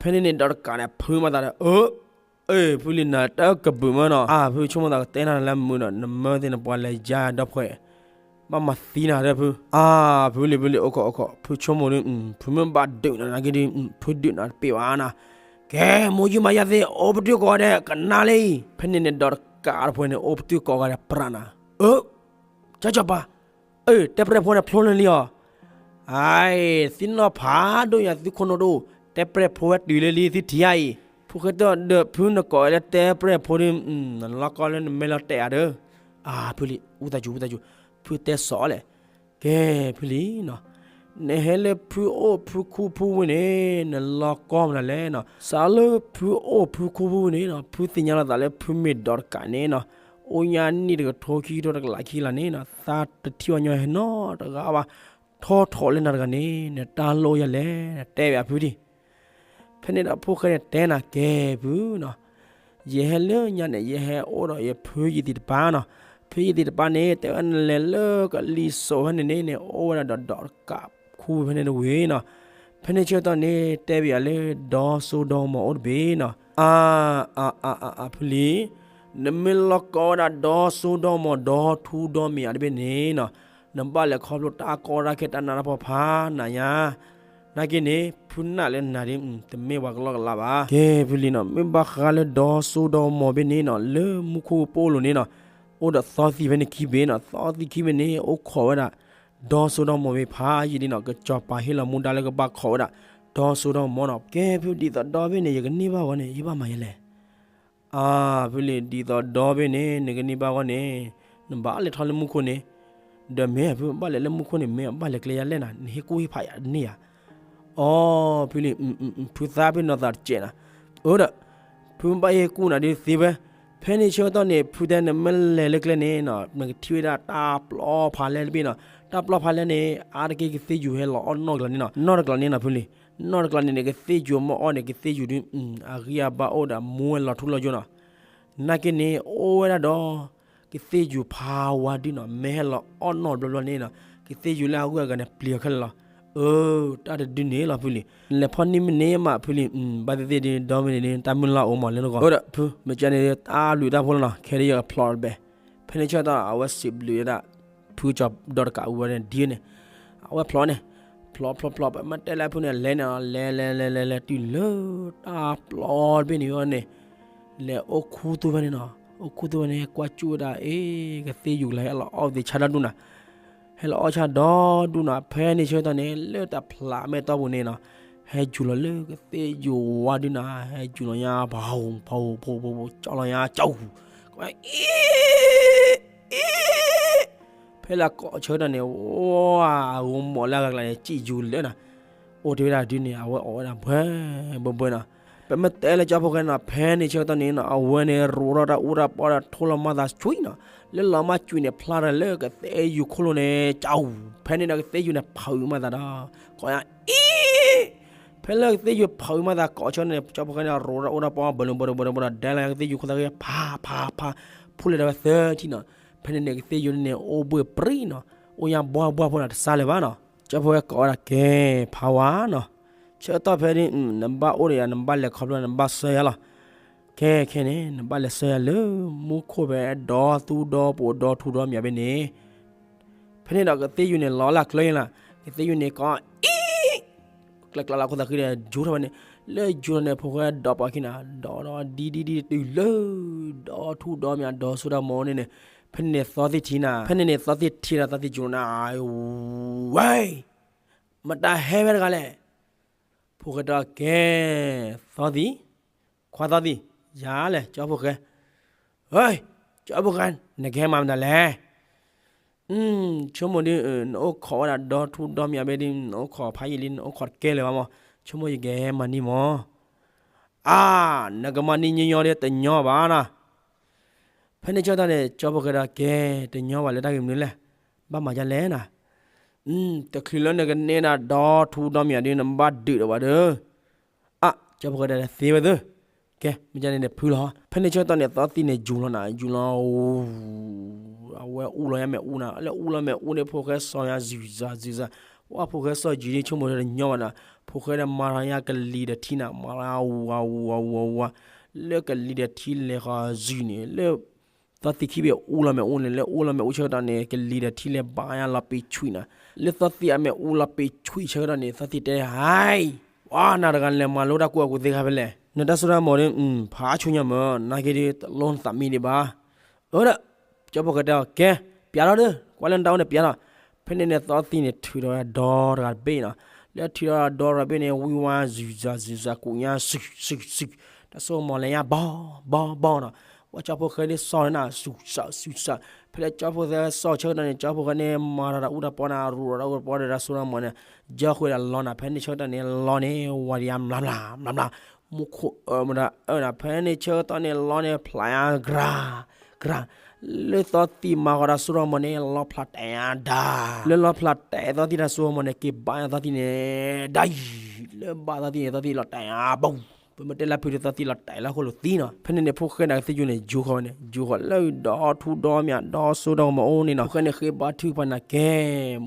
ဖဲန့ၣ်န့ၣ် ဒီးတကးန့ၣ် ဖုမၤသးဒီး အၢ အ့ ဖုလံၤ နတကဘုးမၢနီၤ, အါ ဖုဆိကမိၣ်သးကတဲနၤလၢမုာ်ဒီး နမၢသ့ၣ်နပှၤလဲၤယါဒီဖှဲး, ဘၣ်မၤသံနၤဒီးဖု, အါ ဖုလံၤ ဖုလံၤ အိၣ်ခိး အိၣ်ခိး ဖုဆိကမိၣ်ဒုး ဖုမ့ၢ်ဘၣ်ဒုးနၤနာ်က့ဒုး ဖုဒုးနၤတပ့ၢ်ဘၣ်နၤ, ကဲ မိၢ်ယံၢ်မၤယါသ့ၣ် အိၣ်ပတုာ်ကိးဂၤဒဲး ကနၣ်လံ. ဖဲန့ၣ်န့ၣ် ဒီးတကးတဖှဲးန့ၣ် အိၣ်ပတုာ်ကိးဂၤဒဲး ပြးနၤ, အၢ ကၠီကၠီပၤ, အၢ တဲပရဲၣ်ဖိန့ၣ်ဖျိလၢလံအီၤ, အါ သ့ၣ်နီၣ်ဖးဒိၣ်ညါ သုခိၣ်နူာ်ဒိၣ်, တဲပရဲၣ်ဖိဝဲတုၤလၢလံ သုထံၣ်ဧါအံၤ, ဖိၣ်ဃဲတၢၢ်ဒီး ဖုနကိးလၢတဲပရဲၣ်ဖိဒုး နလီၢ်ကီလၢနမဲာ်လီၤတဲာ်ဧါဒီး, အါ ဖုလံၤ ဝံသးစူၤ ဝံသးစူၤ, ဖုတဲစီၤလဲၣ်, ကဲ ဖုလံၤနီၤ, နဟဲလၢဖုအိၣ်ဖုခူဖုဝံၤန့ၣ် နလီၢ်ကီမနုၤလဲၣ်နီၤ, စးလၢဖုအိၣ်ဖုခူဖုဝံၤန့ၣ်နီၤ ဖုသ့ၣ်ညါလီၤသးလၢဖုမ့ၢ်ဒီးတကးန့ၣ်နီၤ, အိၣ်ညါနံၣ်တကထိခံကထိတကလးခံကလးန့ၣ်နီၤ သးတထံၣ်ဝဲညီဟဲနီတဂၤဘၣ်, ထီၣ်ထီၣ်လၢနၤတဂၤန့ၣ် နတၢ်လိၣ်ယၤလဲၣ် နတဲဘၣ်ဖုဒံး. ဖဲန့ၣ်ဒီးဖိၣ်ဃဲန့ၣ်တဲနၤ ကဲဖုနီၤ, ယဟဲလၢညါန့ၣ် ယဟဲအိၣ်ဒီးယဖုယသံၣ်တပၤနီၤ, ဖုယသံၣ်တပၤန့ၣ် တဲဝဲနလဲၤလၢကလံၤစိးဖဲန့ၣ်န့ၣ်န့ၣ် အိၣ်ဝဲဒၣ်ဒီးဒီးတကးခူဖဲန့ၣ်တဝံၤနီၤ, ဖဲန့ၣ်ဆၢကတီၢ်န့ၣ် တဲဘၣ်ယၤလၢဒီစိဒီမီၤအိၣ်တဘ့ၣ်နီၤ, အါ အါ အါ အါ ဖုလံၤ နမ့ၢ်လီၢ်ကီဝဲဒၣ်ဒီစိဒီမီၤဒီထူဒီမံၤဧါတဘ့ၣ်န့ၣ်နီၤ, နဘၣ်လဲၤခီဖျိတၢ်ကီတၢ်ခဲတၢ်နးတၢ်ဖှီၣ်ဖးနးညါ, နာ်က့န့ၣ် ဖုနာ်လၢနၤဒ် တမ့ၢ်ပှၤကလီကလးဘၣ်. ကဲဖုလံၤနီၤ မ့ၢ်ဘၣ်ဃးလၢဒီစိဒီမီၤဘ့ၣ်န့ၣ်နီၤ လၢမူခိၣ်ပအိၣ်လိၤန့ၣ်နီၤ အိၣ်ဒီးသီသံၣ်ဖဲန့ၣ်ခံဘ့ၣ်နီၤ, သီသံၣ်ခံဘ့ၣ်န့ၣ် အိၣ်ခိးဝဲဒၣ် ဒီစိဒီမီၤဘ့ၣ်ဖးယံာ်ဒ်နီၤ, ကစီၤပၤဟ့ၣ်လီၤမူဒါလၢကဘၣ်ခိးဝဲဒၣ် ဒီစိဒီမီၤနီၤ. ကဲဖုဒ်သိးဒီဘ့ၣ်န့ၣ် ယကန့ၢ်ဘၣ်ဝဲန့ၣ် ယဘၣ်မၤယဲလဲၣ်. အါ ဖုလံၤ ဒ်သိးဒီဘ့ၣ်န့ၣ် နကန့ၢ်ဘၣ်ဝဲန့ၣ် နဘၣ်လဲၤထီၣ်လၢမူခိၣ်န့ၣ်, ဒီးမ့ၢ်ဖုဘၣ်လဲၤလၢမူခိၣ်န့ၣ် မ့ၢ်ဘၣ်လဲၤကျဲယါလဲၣ်နၤ, နဟ့ၣ်ကူၣ်ဟ့ၣ်ဖးယၤတန့ၢ်ဧါ. အီ ဖုလံၤ ဖုသးပ့ၤနီၣ်သးတစဲးနၤ, အၢဒီး ဖုဘၣ်ဟ့ၣ်ကူၣ်နၤဒ်သ့ဝဲ. ဖဲန့ၣ်ဆၢကတီၢ်န့ၣ် ဖုတဲနမ့ၢ်လဲၤလၢကျဲန့ၣ်နီၤ နကထံၣ်ဝဲဒၣ်တၢ်ပျီဖးလဲၢ်တဘ့ၣ်နီၤ, တၢ်ပျီဖးလဲၢ်န့ၣ် အါတက့ၢ်ကသ့ၣ်ယူၤဟဲလီၤအီၣ်နီၢ်တကျီၤန့ၣ်နီၤ, နီၢ်တကျီၤန့ၣ်နီၤ ဖုလံၤ နီၢ်တကျီၤန့ၣ်န့ၣ် ကသ့ၣ်ယူၤမ့ၢ်အီၣ်န့ၣ် ကသ့ၣ်ယူၤဒုး အဂံၢ်အဘါအိၣ်ဒီးမူဝဲလီၤထူလီၤယိာ်နီၤ. နာ်က့န့ၣ် အိၣ်ဝဲဒၣ်ဒီး ကသ့ၣ်ယူၤဖးဝါဒုးနီၤ, မ့ၢ်ဟဲလီၤအီၣ်နီၢ်ဘျီဘျီန့ၣ်နီၤ ကသ့ၣ်ယူၤလၢအဂုၤအဂၤန့ၣ် ပျံၤအီၤခဲလၢာ်လီၤ. အၢ တၢ်တဒုန့ၣ်လီၤဖုလံၤ, နလဲၤဖီၣ်န့ၢ်မ့ၢ်န့ၢ်မးဖုလံၤ, ဘၣ်သ့ၣ်သ့ၣ်ဒ်ဒီမ့ၢ်န့ၣ် တၢ်မုၢ်လၢ်အိၣ်မးလၢနဂီၢ်, အၢဒီးဖု မ့ၢ်ကန့ၣ် တၢ်ဘျုးတၢ်ဖှိၣ်လီၤနီၤ, ခဲဒ်ယကဖျိးတဘဲ ဖဲန့ၣ်ဆၢကတီၢ် အဝဲစံးဘျုးဝဲဒၣ် ဖုကၠီၤဒီတကးဝဲန့ၣ်ဒ်န့ၣ်, အဝဲဖျိးန့ၣ်, ဖျိးဖျိးဖျိး ပမ့ၢ်တဲလၢဖုန့ၣ် လဲၤန့ၣ် လဲၤလဲၤလဲၤလဲၤလဲၤတုၤလၢ တၢ်ပျီတဘ့ၣ်န့ၣ်ဝဲန့ၣ်, လဲၤအိၣ်ခူသူၣ်ဖဲန့ၣ်နီၤ, အိၣ်ခူသူၣ်ဖဲန့ၣ် ကွၢ်ကၠူၣ်ဝဲဒၣ် အ့ ကသ့ၣ်ယူၤကလီၤဟဲလီၤအီၣ်သ့ၣ်ဆါတၢ်ဒူၣ်နၤ, ဟဲလီၤအီၣ်ဆါဒီဒူၣ်နၤ, ဖဲန့ၣ်ဆၢကတီၢ်န့ၣ် လၢတၢ်ဖျးမဲာ်တီၢ်ပူၤန့ၣ်နီၤ, ဟဲယူၤလီၤလၢကသ့ၣ်ယူၤဝါဒုးနၤ, ဟဲယူၤလီၤညါ ဖးဟူ ဖးဟူ ဖးဟူ ဖးဟူ ကၠီလီၤညါ ကၠီဟူ အ့ အ့ ဖဲလၢကိးဆၢကတီၢ်န့ၣ် ဝါ အဂီၤမီၢ်လၢအဂၤကျါန့ၣ် စံၣ်ယူၤလၢနၤ, အိၣ်တ့ၢ်ဝဲဒၣ်ဒုးန့ၣ် အဝဲအီၣ်ဝဲဒၣ်ဘှဲဘှဲဘှဲနီၤ, ပမ့ၢ်တဲလၢကၠီဖိၣ်ဃဲနီၤ ဖဲန့ၣ်ဆၢကတီၢ်န့ၣ်နီၤ အဝဲန့ၣ် ရူးထီၣ်တၢ်အူတၢ်ပီဒီးထိလီၤမၤသးဆှံနီၤ, လၢလီၤမၢ်ကွံာ်န့ၣ်ဖျါထီၣ်လၢကသ့ၣ်ယူၤခိၣ်လိၤန့ၣ် ကၠီဟူ ဖဲန့ၣ်ဒီးကသ့ၣ်ယူၤန့ၣ် ဖုးမၤသးဒီး ကိးညါ အ့ ဖဲလၢကသ့ၣ်ယူၤဖုးမၤသးကိးဆၢန့ၣ် ကၠီဖိၣ်ဃဲန့ၣ် ရူးထီၣ်အူထီၣ်ပီ ဘၢလိၤဘၢလိၤဘၢလိၤဘၢလိၤ ဒဲလီၤကသ့ၣ်ယူၤခိၣ်သၣ်ဂ့ၤ ဖးဖးဖး ဖူလဲၤဒီးဝဲသၢထံၣ်နီၤ, ဖဲန့ၣ်န့ၣ် ကသ့ၣ်ယူၤန့ၣ် အိၣ်ဘှ့ၣ်ပြံနီၤ, အိၣ်ညါဘှါဘှါဖိနီၤ တစါလၢၤဘၣ်နီၤ, ကၠီဖိၣ်ဃဲကိးဝဲဒၣ်ကဲ ဖးဝါနီၤ, ဆၢကတီၢ်ဖဲဒ် နဘၣ်အိၣ်ဒီးယၤ နဘၣ်လဲၤခီဖျိ နဘၣ်ဆှၢယၤလီၤ, ခဲခဲန့ၣ် နဘၣ်လဲၤဆှၢယၤလၢ မူခိၣ်ဖဲဒီသူဒီပိာ်ဒီထူဒီမံၤဘ့ၣ်န့ၣ် ဖဲန့ၣ်ဒီးကသ့ၣ်ယူၤန့ၣ် လီၤလၢကျဲလီၤ, ကသ့ၣ်ယူၤန့ၣ်ကိး အံၤ ကျဲကျါလၢခိၣ်သၣ်ဃံဒီး ယူၤထီၣ်ဝဲန့ၣ်, လၢယူၤထီၣ်န့ၣ် ဖိၣ်ဃဲဒီးပှၤခံနီၤ, ဒီးဒီးဒ်ဒ်ဒ်တုၤလၢ ဒီထူဒီမံၤ ဒီစိဒီမိၤန့ၣ်န့ၣ်, ဖဲန့ၣ်န့ၣ်သီသံၣ်ထံနၤ, ဖဲန့ၣ်န့ၣ်သီသံၣ်ထံဒီးသီသံၣ်ယူၤနၤ, ဝဲ မတၤဟဲဝဲတဂၤလဲၣ်, ဖိၣ်ဃဲတဲကဲ, သီသံၣ်, ခွါသီသံၣ်, ယၤလဲၣ် ကၠီဖိၣ်ဃဲ, ဟဲ, ကၠီဖိၣ်ဃဲ နကဟဲမၤမတၤလဲၣ် ဆိကမိၣ်ဒ် နအိၣ်ခိးဝဲဒၣ်ဒီထူဒီမံၤဘ့ၣ်ဒ် နအိၣ်ခိးဖးယံာ်လံ နအိၣ်ခိးတကဲလၢၤဘၣ်မး, ဆိကမိၣ်ယကဟဲမၤန့ၢ်မး, အါ, နကမၤန့ၢ်ညီညီဒ်တညီဘၣ်နီၤ, ဖဲန့ၣ်ဆၢကတီၢ်န့ၣ် ကၠီဖီၣ်ဃဲဒီး ကဲ, တညီဘၣ်လၢတၢ်ဂ့ၢ်မနုၤလဲၣ်, ဘၣ်မၤဒ်လဲၣ်နၤ, တချုးလၢနကနဲဒၣ်ဒီထူဒီမံၤဒုး နဘၣ်ဒုးဒီးဝဲဒီး, အါ, ကၠီဖီၣ်ဃဲဒီးသ့ဝဲသ့, ကဲ မ့ၢ်ဒ်န့ၣ်န့ၣ် ဖုလီၤ. ဖဲန့ၣ်ဆၢကတီၢ်န့ၣ် သီသံၣ်န့ၣ်ယူၤလီၤနၤ, ယူၤလီၤ အဝဲအူလီၤညါမဲာ်အူနၤ, လၢအူလီၤမဲာ်အူန့ၣ် ဖီၣ်ဃဲစီၤညါ စုၤစၢ်စုၤစၢ်, ဝဲဖီၣ်ဃဲစီၤယုၤန့ၣ် ဆိကမိၣ်ဒီးတညီဘၣ်နၤ, ဖီၣ်ဃဲဒီးမၤထီၣ်ညါကလံၤဒီးထံနၤ, မၤထီၣ်ဝၤဝၤဝၤဝၤ, လၢကလံၤဒီးထံလဲၤဃီၤစုၤန့ၣ် လၢ သီသံၣ်ခံဘ့ၣ်အူလီၤမဲာ်အူန့ၣ်, လၢအူလီၤမဲာ်အူဆၢကတီၢ်န့ၣ် ကလံၤဒီးထံလဲၤဘၣ်ညါလီၤပ့ၤဆွံနၤ, လၢသီသံၣ်အမဲာ်အူလီၤပ့ၤဆွံဆၢကတီၢ်န့ၣ် သီသံၣ်တဲ ဟဲ, ဝါနၤတဂၤလဲၤမၤလိတၢ်ကူၣ်ဘၣ်ကူၣ်သ့ခါဖဲလဲၣ်, နတၢ်စိတၢ်ကမီၤဒီး ဖးဆူညါမၢ်, နာ်က့ဒီး တလိၣ်နသးမံဒံးဘၣ်. အၢဒီး ကၠီဖီၣ်ဃဲတဲအီၤ ကဲ, ပျးထီၣ်ဒီး ကွၢ်လၢနတၢ်အိၣ်န့ၣ်ပျးထီၣ်. ဖဲန့ၣ်န့ၣ် သီသံၣ်န့ၣ် ထုးထီၣ်ဝဲဒီတဂၤတဘ့ၣ်နီၤ, လၢထုးထီၣ်ဒီတဂၤတဘ့ၣ်န့ၣ် ဝံၤဝါ စုၤစၢ်စုၤစၢ် ကူးညါ စုၤစုၤစုၤ, တၢ်စိကမီၤလဲၤညါ ဘီဘီဘီနီၤ, ဝဲကၠီဖီၣ်ဃဲဒ်စီၤန့ၣ်နၤ စုၤစၢ်စုၤစၢ်, ဖဲလၢကၠီဖီၣ်ဃဲစီၤဆၢကတီၢ်န့ၣ် ကၠီဖီၣ်ဃဲန့ၣ် မၤထီၣ်တၢ်အူတၢ်ပီနၤ ရူးထီၣ်တၢ်အူတၢ်ပီဒီးတၢ်စိတၢ်ကမီၤန့ၣ် ယီဃုာ်ဒီးလီၤနၤ, ဖဲန့ၣ်ဆၢကတီၢ်န့ၣ် လီန့ၣ် ဝၤဒံးယါမျးမျးမျးမျး, မူခိၣ်အၢမတၤအၢနၤ, ဖဲန့ၣ်ဆၢကတီၢ်န့ၣ် လီန့ၣ် ဖျးညါ ကြၤ ကြၤ, လၢသီသံၣ်မၤဃီၤတၢ်စိတၢ်ကမီၤန့ၣ် လီဖျးတဲာ်ညါဒါ, လၢလီဖျးတဲာ်သီသံၣ်တၢ်စိတၢ်ကမီၤန့ၣ် က့ၤဘၣ်ညါသီသံၣ်န့ၣ် ဒ်အံၤ, လၢဘၣ်သီသံၣ်န့ၣ် သီသံၣ်လီၤတဲာ်ညါ ဘီ, ပမ့ၢ်တဲလၢဖုဒီးသီသံၣ်လီၤတဲာ်လၢဃိၣ်လိာ်သံနီၤ, ဖဲန့ၣ်န့ၣ် ဖီၣ်ဃဲဒီးကသ့ၣ်ယုၤန့ၣ် ယူၤဃီၤဝဲန့ၣ် ယူၤဃီၤလၢဒီထူဒီမံၤ ဒီစိဒီကမီၤအိၣ်န့ၣ်နီၤ, ဖီၣ်ဃဲန့ၣ်ဃ့ဘါထုကဖၣ်နၤ ကဲ,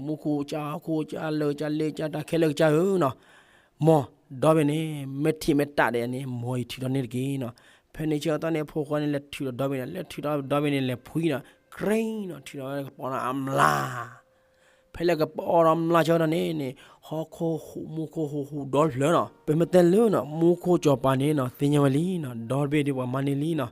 မူခိၣ်ကစၢ် ဟီၣ်ခိၣ်ကစၢ် လၢကစၢ် လ့ကစၢ် တၢ်ခဲလၢာ်ကစၢ်ဧၢနီၤ, မ်ဒီဘ့ၣ်န့ၣ် မ့ၢ်ထံၣ်မ့ၢ်တၢ်ဒီးယၤန့ၣ် မ်ယထုးထီၣ်န့ၢ်တက့ၢ်နီၤ, ဖဲန့ၣ်ဆၢကတီၢ်န့ၣ် ဖီၣ်ဃဲန့ၣ် လဲၤထုးဒီးဒီဘ့ၣ်န့ၣ် လဲၤထုးဒီးဒီဘ့ၣ်န့ၣ် လဲၤဖှံနီၤ, ကြ့နီၤ ထုးထီၣ်ဝဲကပီၤနီၤအမျး ဖဲလၢကပီၤဒီးမျးဆၢကတီၢ်န့ၣ်န့ၣ် ဟီၣ်ခိၣ်ဟူး မူခိၣ်ဟူး ဟူးဒီဖျၢၣ်နီၤ, ပမ့ၢ်တဲလၢနီၤ မူခိၣ်စီၤပၤန့ၣ်နီၤ သ့ၣ်ညါဝဲလံနီၤ, ဒီဘ့ၣ်ဒ်ပှၤမၤန့ၢ်လံနီၤ,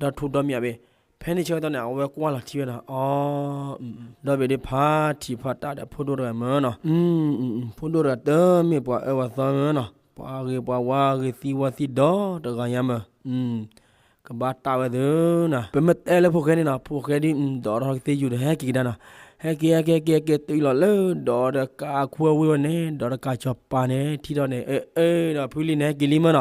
ဒီထူဒီမံၤဘ့ၣ်, ဖဲန့ၣ်ဆၢကတီၢ်န့ၣ် အဝဲကွၢ်လီၤထံဝဲဒီး အီ, ဒီဘ့ၣ်ဒ်ဖးထံးဖးတၢ်ဒီးဖိဒိၣ်တဂၤမၢ်နီၤ, ဖိဒိၣ်တဂၤတမ့ၢ်ပှၤအၢပှၤသီမၢ်နီၤ, ပှၤဂ့ၤပှၤဝါဂ့ၤသံဝါသံဒီတဂၤညါမၢ် ကဘၣ်တၢ်ဝဲသ့နီၤ, ပမ့ၢ်တဲလၢဖီၣ်ဃဲန့ၣ်နီၤ ဖီၣ်ဃဲဒ် ဒီးထီၣ်ကသ့ၣ်ယုၤဒီးဟဲက့ၤကဒါနီၤ, ဟဲက့ၤ ဟဲက့ၤ ဟဲက့ၤ ဟဲက့ၤ တုၤလီၤလၢဒီးတကးခွဲဝံၤဝဲန့ၣ် ဒီးတကးစီၤပၤန့ၣ် ထံၣ်ထီၣ်န့ၣ် အၢ အၢ ဒီးဖုလံန့ၣ် ဟဲက့ၤလံမၢ်နီ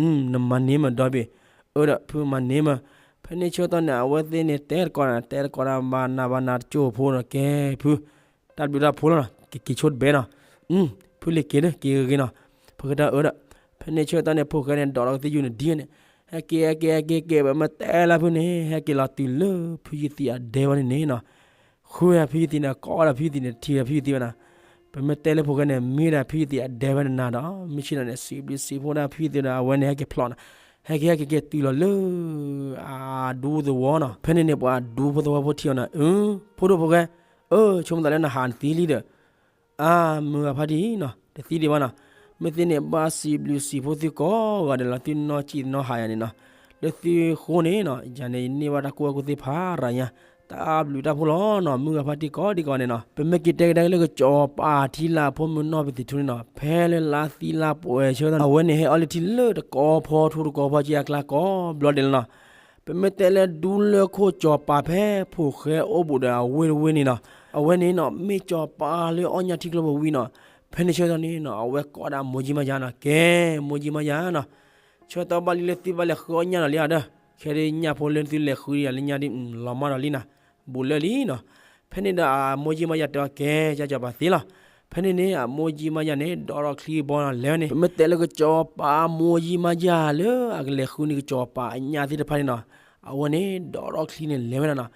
ၤ, နမၤန့ၢ်မၢ်ဒီဘ့ၣ်, အၢ ဒီးဖုမၤန့ၢ်မၢ်, ဖဲန့ၣ်ဆၢကတီၢ်န့ၣ် အဝဲသ့ၣ်န့ၣ် တဲတကိးနၤ တဲတကိးနၤ ဘၣ်နၤဘၣ်နၤတကၠိဖိနီၤ ကဲဖု တၢ်ဘျုးတၢ်ဖှိၣ်လီၤနီၤ ကက့ၤဆိတဘဲနီၤ, ဖုလံက့ၤဒီး က့ၤဂ့ၤဂ့ၤနီၤ, ဖီၣ်ဃဲတၢ်အၢဒီး, ဖဲန့ၣ်ဆၢကတီၢ်န့ၣ် ဖီၣ်ဃဲန့ၣ် ဒီးထီၣ်ကသ့ၣ်ယုၤန့ၣ်ဒ်န့ၣ်, ဟဲက့ၤ ဟဲက့ၤ ဟဲက့ၤ က့ၤ ပမ့ၢ်တဲလၢဖုန့ၣ် ဟဲက့ၤလီၤတုၤလၢဖုယသံးအဒဲဝဲန့ၣ်န့ၣ်နီၤ, ဃုဝဲဖုယသံးန့ၣ် ကိးဝဲဒီးဖုယသံးန့ၣ် ထံၣ်ဝဲဖုယသံးဝဲနီၤ, ပမ့ၢ်တဲလၢဖီၣ်ဃဲန့ၣ် မ့ၢ်ဒၣ်ဖုယသံးအဒဲဝဲန့ၣ်နၤဒီး မ့ၢ်ဆ့ၣ်နီၤန့ၣ် စံးဘျုးစံးဖှိၣ်ဒၣ်ဖုယသံးဒီး အဝဲန့ၣ် ဟဲက့ၤဖျိးနီၤ, ဟဲက့ၤ ဟဲက့ၤ က့ၤတုၤလီၤလၢ အဒူသဝီနီၤ, ဖဲန့ၣ်န့ၣ် ပှၤဒူဖိသဝီဖိထံၣ်အီၤနီၤ, အၢ ဖိဒိၣ်ဖီၣ်ဃဲ, အၢ ဆိကမိၣ်သးလၢနဟးနသံလံဒီး အါ မုၢ်ဂၤဖါတံၢ်နီၤ တသံဒံးဘၣ်နီၤ, မ့ၢ်သ့န့ၣ် ဘၣ်စံးဘျုးစံးဖှိၣ်သုကိးဂၤဒဲးလီၤ, သုနီၢ်ကံၣ်နီၢ်ဟးယၤန့ၣ်နီၤ, လၢသုဃိန့ၣ်နီၤ ယၤန့ၣ် ယန့ၢ်ဘၣ်တၢ်ကူၣ်ဘၣ်ကူၣ်သ့ဖးရၤညါ, တၢ်ဘျုးတၢ်ဖှိၣ်လီၤနီၤ မုၢ်ဂၤဖါတံၢ်ကိးဒံးကိးဂၤန့ၣ်နီၤ, ပမ့ၢ်က့ၤတဲကဒါလၢကစီၤပၤထံလၢအဖိမုၣ်နီၢ်ပသံးထူန့ၣ်နီၤ ဖဲလၢလါသံလါပှဲၤဆၢကတီၢ် အဝဲန့ၣ်ဟဲအီၣ်လၢထံလၢတကီဖီထူတကီဖီက့အကျါကိးဘျီဒဲးလီၤနီၤ, ပမ့ၢ်တဲလၢဒူလၢခိၣ်စီၤပၤဖဲဖီၣ်ဃဲအိၣ်ဘူးဒီးအဝ့ၢ်တဝ့ၢ်န့ၣ်နီၤ, အဝဲန့ၣ်နီၤ မ့ၢ်စီၤပၤလၢအီၣ်ညၣ်ထံကျိပူၤဝံၤနီၤ, ဖဲန့ၣ်ဆၢကတီၢ်န့ၣ်နီၤ အဝဲကိးဒၣ်မိၢ်ကၠံမါယၤနီၤ ကဲ မိၢ်ကၠံမါယၤနီၤ, ဆၢကတီၢ်ဘၣ်လံလၢသုဘၣ်လဲၤဃုအီၣ်ညၣ်ဒီးလံဧါဒီး, ခဲဒုးညၣ်ဖိလၢသုလဲၤဃုဒံးယၤလၢညါဒ် လီၤမၢ်ဒီးလံနီၤ, ဘူးလၢလံနီၤ, ဖဲန့ၣ်ဒီးအမိၢ်ကၠံမါယၤတဲအီၤ ကဲ ကၠၢ်စီၤပၤသ့လီၤ, ဖဲန့ၣ်န့ၣ် အမိၢ်ကၠံမါယၤန့ၣ် ဒိးထီၣ်ချံကဘီနီၤ လဲၤဝဲန့ၣ် ပမ့ၢ်တဲလၢကစီၤပၤမိၢ်ကၠံမါယၤလၢအကလဲၤဃုန့ၢ်ကစီၤပၤအညၣ်သ့ၣ်တဖၣ်န့ၣ်နီၤ, အဝဲန့ၣ် ဒိးထီၣ်ချံန့ၣ်လဲၤဝဲဒၣ်နီၤ,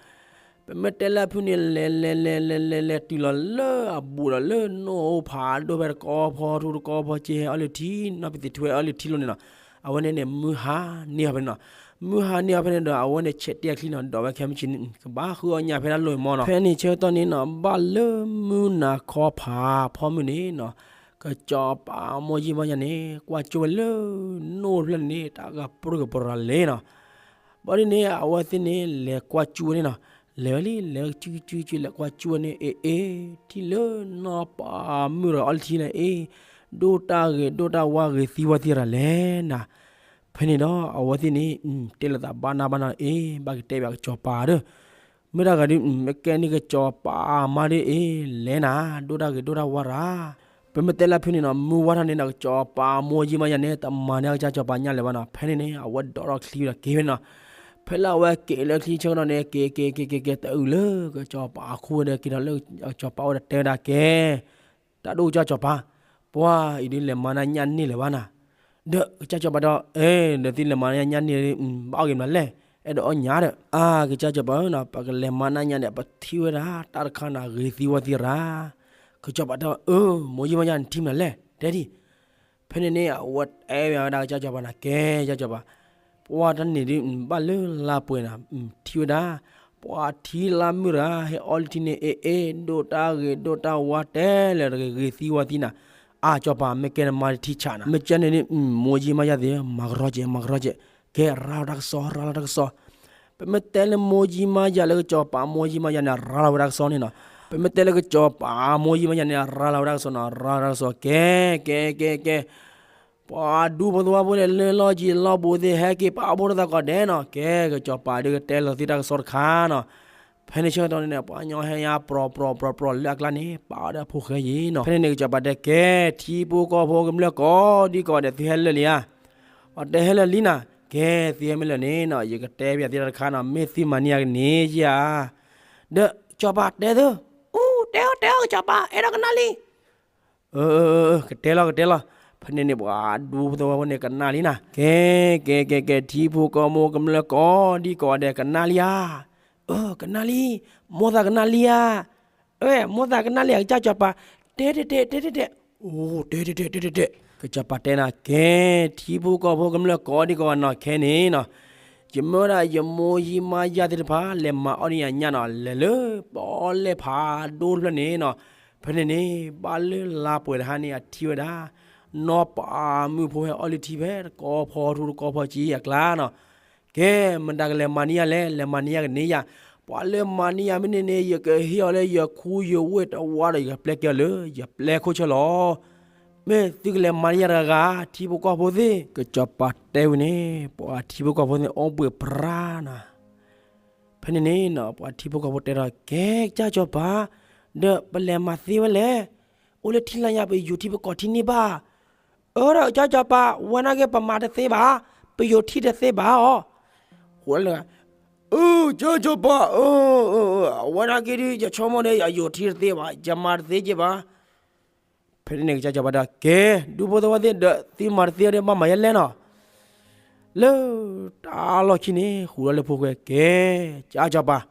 ပမ့ၢ်တဲလၢအဖုန့ၣ် လဲၤလဲၤလဲၤလဲၤလဲၤလဲၤတုၤလီၤလၢအဘူးဒီးလၢနိၣ်အိၣ်ဖးဒိၣ်ဖဲတကီဖီထူတကီဖီက့ဟဲအီၣ်လၢထံ နီၢ်ပသံးထူဝဲအီၣ်လၢထံလိၤန့ၣ်နီၤ, အဝဲန့ၣ်န့ၣ် မုၢ်ဟါန့ၢ်အီၤဖဲန့ၣ်နီၤ, မုၢ်ဟါန့ၢ်အီၤဖဲန့ၣ်ဒီး အဝဲန့ၣ်ဆဲးတဲချံနီၤ ဒိးဝဲခဲမုၢ်ဆ့ၣ်န့ၣ် ကဘၣ်ဃုအီၣ်ညၣ်ဖဲတၢ်လိၣ်မီနီၤ, ဖဲန့ၣ်ဆၢကတီၢ်န့ၣ်နီၤ ဘၣ်လၢမုၢ်နၤခီဖးဖီမုၢ်န့ၣ်နီၤ, ကစီၤပၤမိၢ်ကၠံမါယၤန့ၣ် ကွၢ်ကၠိဝဲလၢနိၣ်အိၣ်ဖျၢၣ်န့ၣ် တၢ်ဂၤပြၢၢ်ကပၤရၤလဲၣ်နီၤ, ဘၣ်ဒ်န့ၣ် အဝဲသ့ၣ်န့ၣ် လဲၤကွၢ်ကၠိဝဲန့ၣ်နီၤ, လဲၤဝဲလံ လဲၤကၠူကၠူကၠူ လဲၤကွၢ်ကၠိဝဲန့ၣ် အ့ အ့ ထံၣ်လၢနီၢ်ပၤမုၣ်ဒီးအီၣ်လၢထံလၢအ့ ဒိၣ်တၢ်ဂ့ၤဒိၣ်တၢ်ဝါဂ့ၤသံဝါသံရၤလဲၣ်နၤ, ဖဲန့ၣ်ဒီးအဝဲသ့ၣ်န့ၣ် တဲလိာ်သးဘၣ်နၢ်ဘၣ်နၢ်အ့ ဘၣ်ကတဲဘၣ်ကစီၤပၤဒီး မ့ၢ်တၢ်ဂၤဒုး မ့ၢ်ကဲန့ၣ်ကစီၤပၤမါဒုးအ့ လဲၤနၤ ဒိၣ်တၢ်ဂ့ၤဒိၣ်တၢ်ဝါရၤ, ပမ့ၢ်တဲလၢဖုန့ၣ်နီၤ မုၢ်ဝါထီၣ်န့ၣ်ဒီး ကစီၤပၤမိၢ်ကၠံမါယၤန့ၣ် တမၤန့ၢ်အကစၢ်စီၤပၤညၣ်လၢၤဘၣ်နီၤ, ဖဲန့ၣ်န့ၣ် အဝဲဒိးထီၣ်ချံဒီးက့ၤဝဲန့ၣ်နီၤ, ဖ ဖဲလၢအဝဲက့ၤလၢချံဆၢကတီၢ်န့ၣ် က့ၤက့ၤက့ၤက့ၤက့ၤ တအုၣ်လၢကစီၤပၤအခိၣ်ဝဲဒီး က့ၤဒီးလၢကစီၤပၤအိၣ်ဒီးတဲဝဲဒၣ်ကဲ, တၢ်ဒိၣ်ကစၢ်စီၤပၤ, ပှၤအံၤဒုးလဲၤမၤနၢ်ညၣ်န့ၢ်လၢၤဘၣ်နၤ. ဒီးကစၢ်စီၤပၤဒီး အဲ ဒီးသုလဲၤမၤနၢ်ညၣ်န့ၢ် ဘၣ်အီၣ်ဂ့ၤမနုၤလဲၣ်, အဲၣ်ဒိးအီၣ်ညၣ်ဒီး အါ ကစၢ်စီၤပၤဧၢနီၤ ပကလဲၤမၤနၢ်ညၣ်န့ၣ် ပထံၣ်ဝဲဒၣ်တၢ်တခါန့ၣ် ဂ့ၤသံဝါသံရၤ. ကစီၤပၤတဲ အၢ မိၢ်ယံာ်မါယါန့ၣ်ထံၣ်မနုၤလဲၣ် တဲဒံး. ဖဲန့ၣ်န့ၣ် အဝဲတဲဝဲဒၣ်ကစၢ်စီၤပၤန့ၣ် ကဲ ကစၢ်စီၤပၤ, ပှၤတၢ်န့ၣ်ဒုး ဘၣ်လၢလါပှဲၤန့ၣ် ထံၣ်ဝဲဒၣ် ပှၤထံလါမုၢ်ရၤ ဟဲအီၣ်လၢထံန့ၣ် အ့ၣ်အ့ၣ် ဒိၣ်တၢ်ဂ့ၤဒိၣ်တၢ်ဝါ တဲလဲၤတဂ့ၤ ဂ့ၤသံဝါသံနၤ. အါ စီၤပၤ မ့ၢ်ကဲနမါတထံၣ်ဆးနၤ မ့ၢ်ကဲန့ၣ်ဒုး မိၢ်ယံာ်မါယါသ့ၣ် မၤကရီကဲ မၤကရီကဲ, ကဲ ရၤလီၤတၢ်ကစီၣ် ရၤလီၤတၢ်ကစီၣ်. ပမ့ၢ်တဲလၢမိၢ်ယံာ်မါယါလၢကစီၤပၤ မိၢ်ယံာ်မါယါန့ၣ် ရၤလီၤဝဲတၢ်ကစီၣ်န့ၣ်နီၤ. ပမ့ၢ်တဲလၢကစီၤပၤ မိၢ်ယံာ်မါယါန့ၣ် ရၤလီၤဝဲတၢ်ကစီၣ်နီၤ ရၤလီၤတၢ်ကစီၣ် ကဲ ကဲ ကဲ ကဲ ပှၤဒူဖိသဝီဖိန့ၣ် လၢလီၢ်ကံၤလီၢ်ဘူးသ့ၣ် ဟဲက့ၤပာ်ဖှိၣ်ထီၣ်သးကိးဂၤဒဲးနီၤ. ကဲ ကစီၤပၤဒုးကတဲလီၤသုတၢ်ကစီၣ်တခါနီၤ. ဖဲန့ၣ်ဆၢကတီၢ်န့ၣ် ပှၤကညီဟဲညါ ပြီၤပြီၤပြီၤပြီၤ လၢအကျါန့ၣ် ပာ်အီၤဒီးဖိၣ်ဃဲယံၤနီၤ. ဖဲန့ၣ်န့ၣ် ကစီၤပၤတဲ ကဲ ထံဖိကီၢ်ဖိကမျၢၢ်ကိးဒံကိးဂၤဒဲး သုဟဲလၢာ်လံဧါ. ပှၤတဲ ဟဲလၢာ်လံနၤ. ကဲ သုဟဲမ့ၢ်လၢာ်န့ၣ်နီၤ ယကတဲပၠးသုတၢ်တခါနီၤ မ့ၢ်သုမၤန့ၢ်ယၤကန့ၢ်ဧါ. ဒီးကစီၤပၤတဲသု အူ တဲအီၤတဲအီၤ ကစီၤပၤ အဲၣ်ဒိးကနၣ်လံ. အၢ ကတဲလီၤ ကတဲလီၤ. ဖဲန့ၣ်န့ၣ် ပှၤဒူဖိသဝီဖိန့ၣ် ကနၣ်လံနၤ. ကဲ ကဲ ကဲ ကဲ ထံဖိကီၢ်ဖိကမျၢၢ်ကိးဒံကိးဂၤဒဲး ကနၣ်လံဧါ. အၢ ကနၣ်လံ. မိၢ်သးကနၣ်လံဧါ. အၢ မိၢ်သးကနၣ်လံဧါ ကစၢ်စီၤပၤ. တဲတဲတဲ တဲတဲတဲ. အိ တဲတဲတဲ တဲတဲတဲ. ကစီၤပၤတဲနၤ ကဲ ထံဖိကီၢ်ဖိကမျၢၢ်ကိးဒံကိးဂၤနီၤ ခဲန့ၣ်နီၤ ယမၢဝဲဒၣ်ယမိၢ်ယံာ်မါယါသ့ၣ်တဖၣ် လဲၤမၤအီၣ်န့ၢ်ယၤညၣ်နီၤ လဲၤလၢပီၣ်လဲၣ်ဖးဒိၣ်တဖျၢၣ်န့ၣ်နီၤ. ဖဲန့ၣ်န့ၣ် ဘၣ်လၢလါပှဲၤတဟါန့ၣ် အထံၣ်ဝဲဒၣ် နီၢ်ပၤမုၣ်ဖိဟဲအီၣ်လၢထံဖဲ တကီဖီထူတကီဖီကံအကျါနီၤ. ကဲ မတၤကလဲၤမၤန့ၢ်ယၤလဲၣ်, လဲၤမၤန့ၢ်ယၤကန့ၢ်ယၤ. ပှၤလၢမၤန့ၢ်ယၤမ့ၢ်န့ၣ်န့ၣ် ယကဟ့ၣ်အီၤလၢယခူယဝ့ၢ်တဝါဒီး ယကပျဲက့ၤအီၤလၢ ယပျဲခိၣ်ဆၢလီၤ. မ့ၢ်သုကလဲၤမၤန့ၢ်ယၤတဂၤဂၤ ထံဖိကီၢ်ဖိသ့ၣ်. ကစီၤပၤတဲဝဲန့ၣ် ပှၤထံဖိကီၢ်ဖိသ့ၣ် အိၣ်ဘှံးပြါနၤ. ဖဲန့ၣ်န့ၣ်နီၤ ပှၤထံဖိကီၢ်ဖိတဲထီၣ် ကဲ ကစၢ်စီၤပၤ, ဒီးပလဲၤမၤသ့ဝဲလဲၣ်. အိၣ်လၢထံလၢညါ ပယူၤထံပကိးထံန့ၢ်ဘၣ်. အၢ ဒီးကစၢ်စီၤပၤ ဝဲနာ်က့ ပမၤတသ့ဘၣ်, ပယူၤထံတသ့ဘၣ်အီၤ. ဃိလၢ အၢ ကစၢ်စီၤပၤ အၢ အၢ အၢ အဝဲနာ်က့ဒုး ယဆိကမိၣ်န့ၣ် ယယူၤထံတသ့ဘၣ်, ယမၤတသ့က့ဘၣ်. ဖဲန့ၣ်န့ၣ် ကစၢ်စီၤပၤတဲ ကဲ ဒူဖိသဝီသ့ၣ်ဒီး သုမၤတသ့ဒီး ဘၣ်မၤယဲလဲၣ်နီၤ. လၢတၢ်လီၢ်ခံန့ၣ် ဃုာ်ဒီးလၢဖိၣ်ဃဲ ကဲ ကစၢ်စီၤပၤ,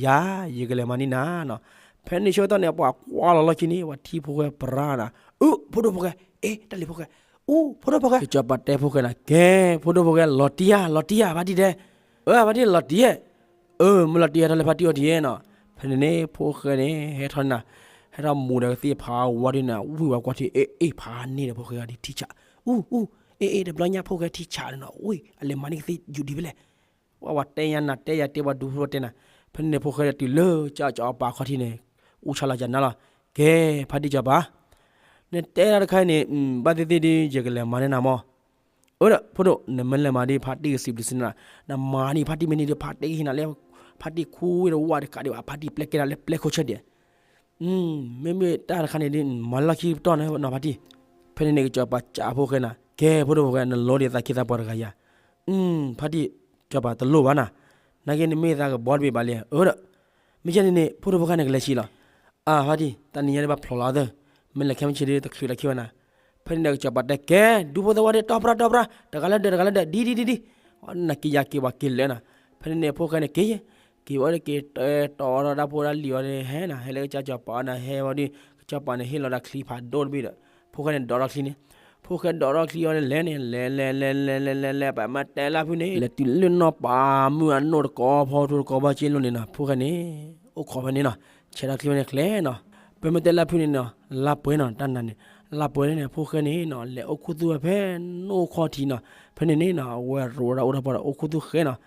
ယၤ ယကလဲၤမၤန့ၢ်နၤနီၤ. ဖဲန့ၣ်ဆၢကတီၢ်န့ၣ် ပှၤကွၢ်လီၤလီၢ်ခံန့ၣ် ပှၤထံဖိၣ်ဃဲပြါနၤ. အု ဖိဒိၣ်ဖိၣ်ဃဲ, အ့ တၢ်လံၤဖိၣ်ဃဲ, အူ ဖိဒိၣ်ဖိၣ်ဃဲ. ကစီၤပၤတဲဖိၣ်ဃဲနၤ ကဲ ဖိဒိၣ်ဖိၣ်ဃဲ လီၤတံၢ်ဧါ လီၤတံၢ်ဧါ ဖါတံၢ်တဲ. အၢ ဖါတံၢ်လီၤတံၢ်ဧါ. အၢ မ့ၢ်လီၤတံၢ်ဟဲထီၣ်လၢဖါတံၢ်အအိၣ်ထံးနီၤ. ဖဲန့ၣ်န့ၣ် ဖိၣ်ဃဲန့ၣ် ဟဲထီၣ်နၤ, ဟဲထီၣ်မူဒီးကသ့ၣ်ဖးဝါဒုးနၤ ဝံၢ်ဝဲကွၢ်ထံ အ့ အ့ ဖးန့ၢ်ဒီးဖိၣ်ဃဲအီၤဒ် ထံဆး, အူ အူ အ့ အ့ တဘျီညါဖိၣ်ဃဲထံဆးန့ၣ်နီၤ ဝံၢ် အလဲၤမၤန့ၢ်ကသ့ၣ်ယူၤဒံးဖဲလဲၣ်. ဝဲ ဝဲတဲညါနၤ တဲယၤတဲပှၤဒူဖိတဲနၤ. ဖဲန့ၣ်န့ၣ် ဖိၣ်ဃဲဒီးတုၤလၢကၠီကၠီအပၤခီၣ်ထံးန့ၣ် အူဆါလီၤကနၤလီၤ. ကဲ ဖါတံၢ်စီၤပၤ, နတဲဒၣ်တခါအံၤန့ၣ် ဘၣ်သ့ၣ်သ့ၣ်ဒုး ယကလဲၤမၤန့ၢ်နၤမီၢ်. အၢ ဒီး ဖိဒိၣ် နမ့ၢ်လဲၤမၤဒ်ဖါတံၢ်ကစံးဘျုးစံးနၤ, နမၤန့ၢ်ဖါတံၢ်မ့ၢ်န့ၢ်ဒုး ဖါတံၢ်ကဟ့ၣ်နၤလၢ ဖါတံၢ်ခူဝ့ၢ်တဝၢ်တကးဒံးဘၣ် ဖါတံၢ်ပျဲကဲနၤလၢပျဲခိၣ်ဆၢဒံး. မ့မ့ၢ်တၢ်တခါန့ၣ်ဒုး မၤလီၢ်ခံပတီၢ်န့ၣ်နီၤဖါတံၢ်. ဖဲန့ၣ်န့ၣ် ကစီၤပၤစံးဖိၣ်ဃဲနၤ, ကဲ ဖိဒိၣ်ဖိၣ်ဃဲ နလိဒီးသးခ့သးပှၤတဂၤယၤ. ဖါတံၢ် စီၤပၤတလိၣ်ဘၣ်နၤ, နာ်က့နမ့ၢ်သးကဘီတဘ့ၣ်ဘၣ်လံ. အၢ ဒီး မ့ၢ်ကဲန့ၣ်န့ၣ် ဖိဒိၣ်ဖိၣ်ဃဲန့ၣ်ကလဲၤဆံးလီၤ. အါ ဖါတံၢ် တနံၤညါဒ်ဘၣ်ဖျိးလီၤသၢ, မ့ၢ်လဲၤခဲမုၢ်ဆ့ၣ်ဒ်တချုးလီၤခံဘၣ်နၤ. ဖဲန့ၣ်န့ၣ် ကစီၤပၤတဲကဲ ဒူဖိသဝီဒ် တီၢ်ပြၢ တီၢ်ပြၢ တဂၤလၢဒၢး တဂၤလၢဒၢး ဒ်ဒ်ဒ်ဒ်, နက့ၤယၤက့ၤပှၤက့ၤလၢာ်နၤ. ဖဲန့ၣ်န့ၣ် ဖိၣ်ဃဲန့ၣ်က့ၤ, က့ၤဝဲဒၣ်က့ၤတဲတီၢ်ဒီးတၢ်ဖိတၢ်လံၤဝဲန့ၣ် ဟဲနၤ ဟဲလၢကစၢ်စီၤပၤနၤ ဟဲဝဲဒ် ကစၢ်စီၤပၤန့ၣ် ဟ့ၣ်လီၤတၢ်ချံဖးဒိၣ်တဘ့ၣ်ဒီး ဖိၣ်ဃဲန့ၣ်ဒိးထီၣ်ချံန့ၣ်, ဖိၣ်ဃဲဒိးထီၣ်ချံအီၤန့ၣ် လဲၤန့ၣ် လဲၤလဲၤလဲၤလဲၤလဲၤလဲၤ ပမ့ၢ်တဲလၢဖုန့ၣ် လဲၤတုၤလၢနီၢ်ပၤမုၣ်အနိၣ်တကီဖီထူတကီဖီက့လိၤန့ၣ်နီၤ ဖိၣ်ဃဲန့ၣ် အိၣ်ခိးဖဲန့ၣ်နီၤ, ဆဲးထီၣ်ချံဝဲန့ၣ်ကျဲနီၤ. ပမ့ၢ်တဲလၢဖုန့ၣ်နီၤ လါပှဲၤနီၤ တၢ်နၤန့ၣ် လါပှဲၤန့ၣ် ဖိၣ်ဃဲန့ၣ်နီၤ လဲၤအိၣ်ခူသူၣ်ဝဲဖဲနိၣ်ခီၣ်ထံးနီၤ. ဖဲန့ၣ်န့ၣ်နီၤ အဝဲရိးဝဲဒၣ်အိၣ်ထီၣ်ပှၤဒီးအိၣ်ခူသူၣ်ဃဲနီၤ.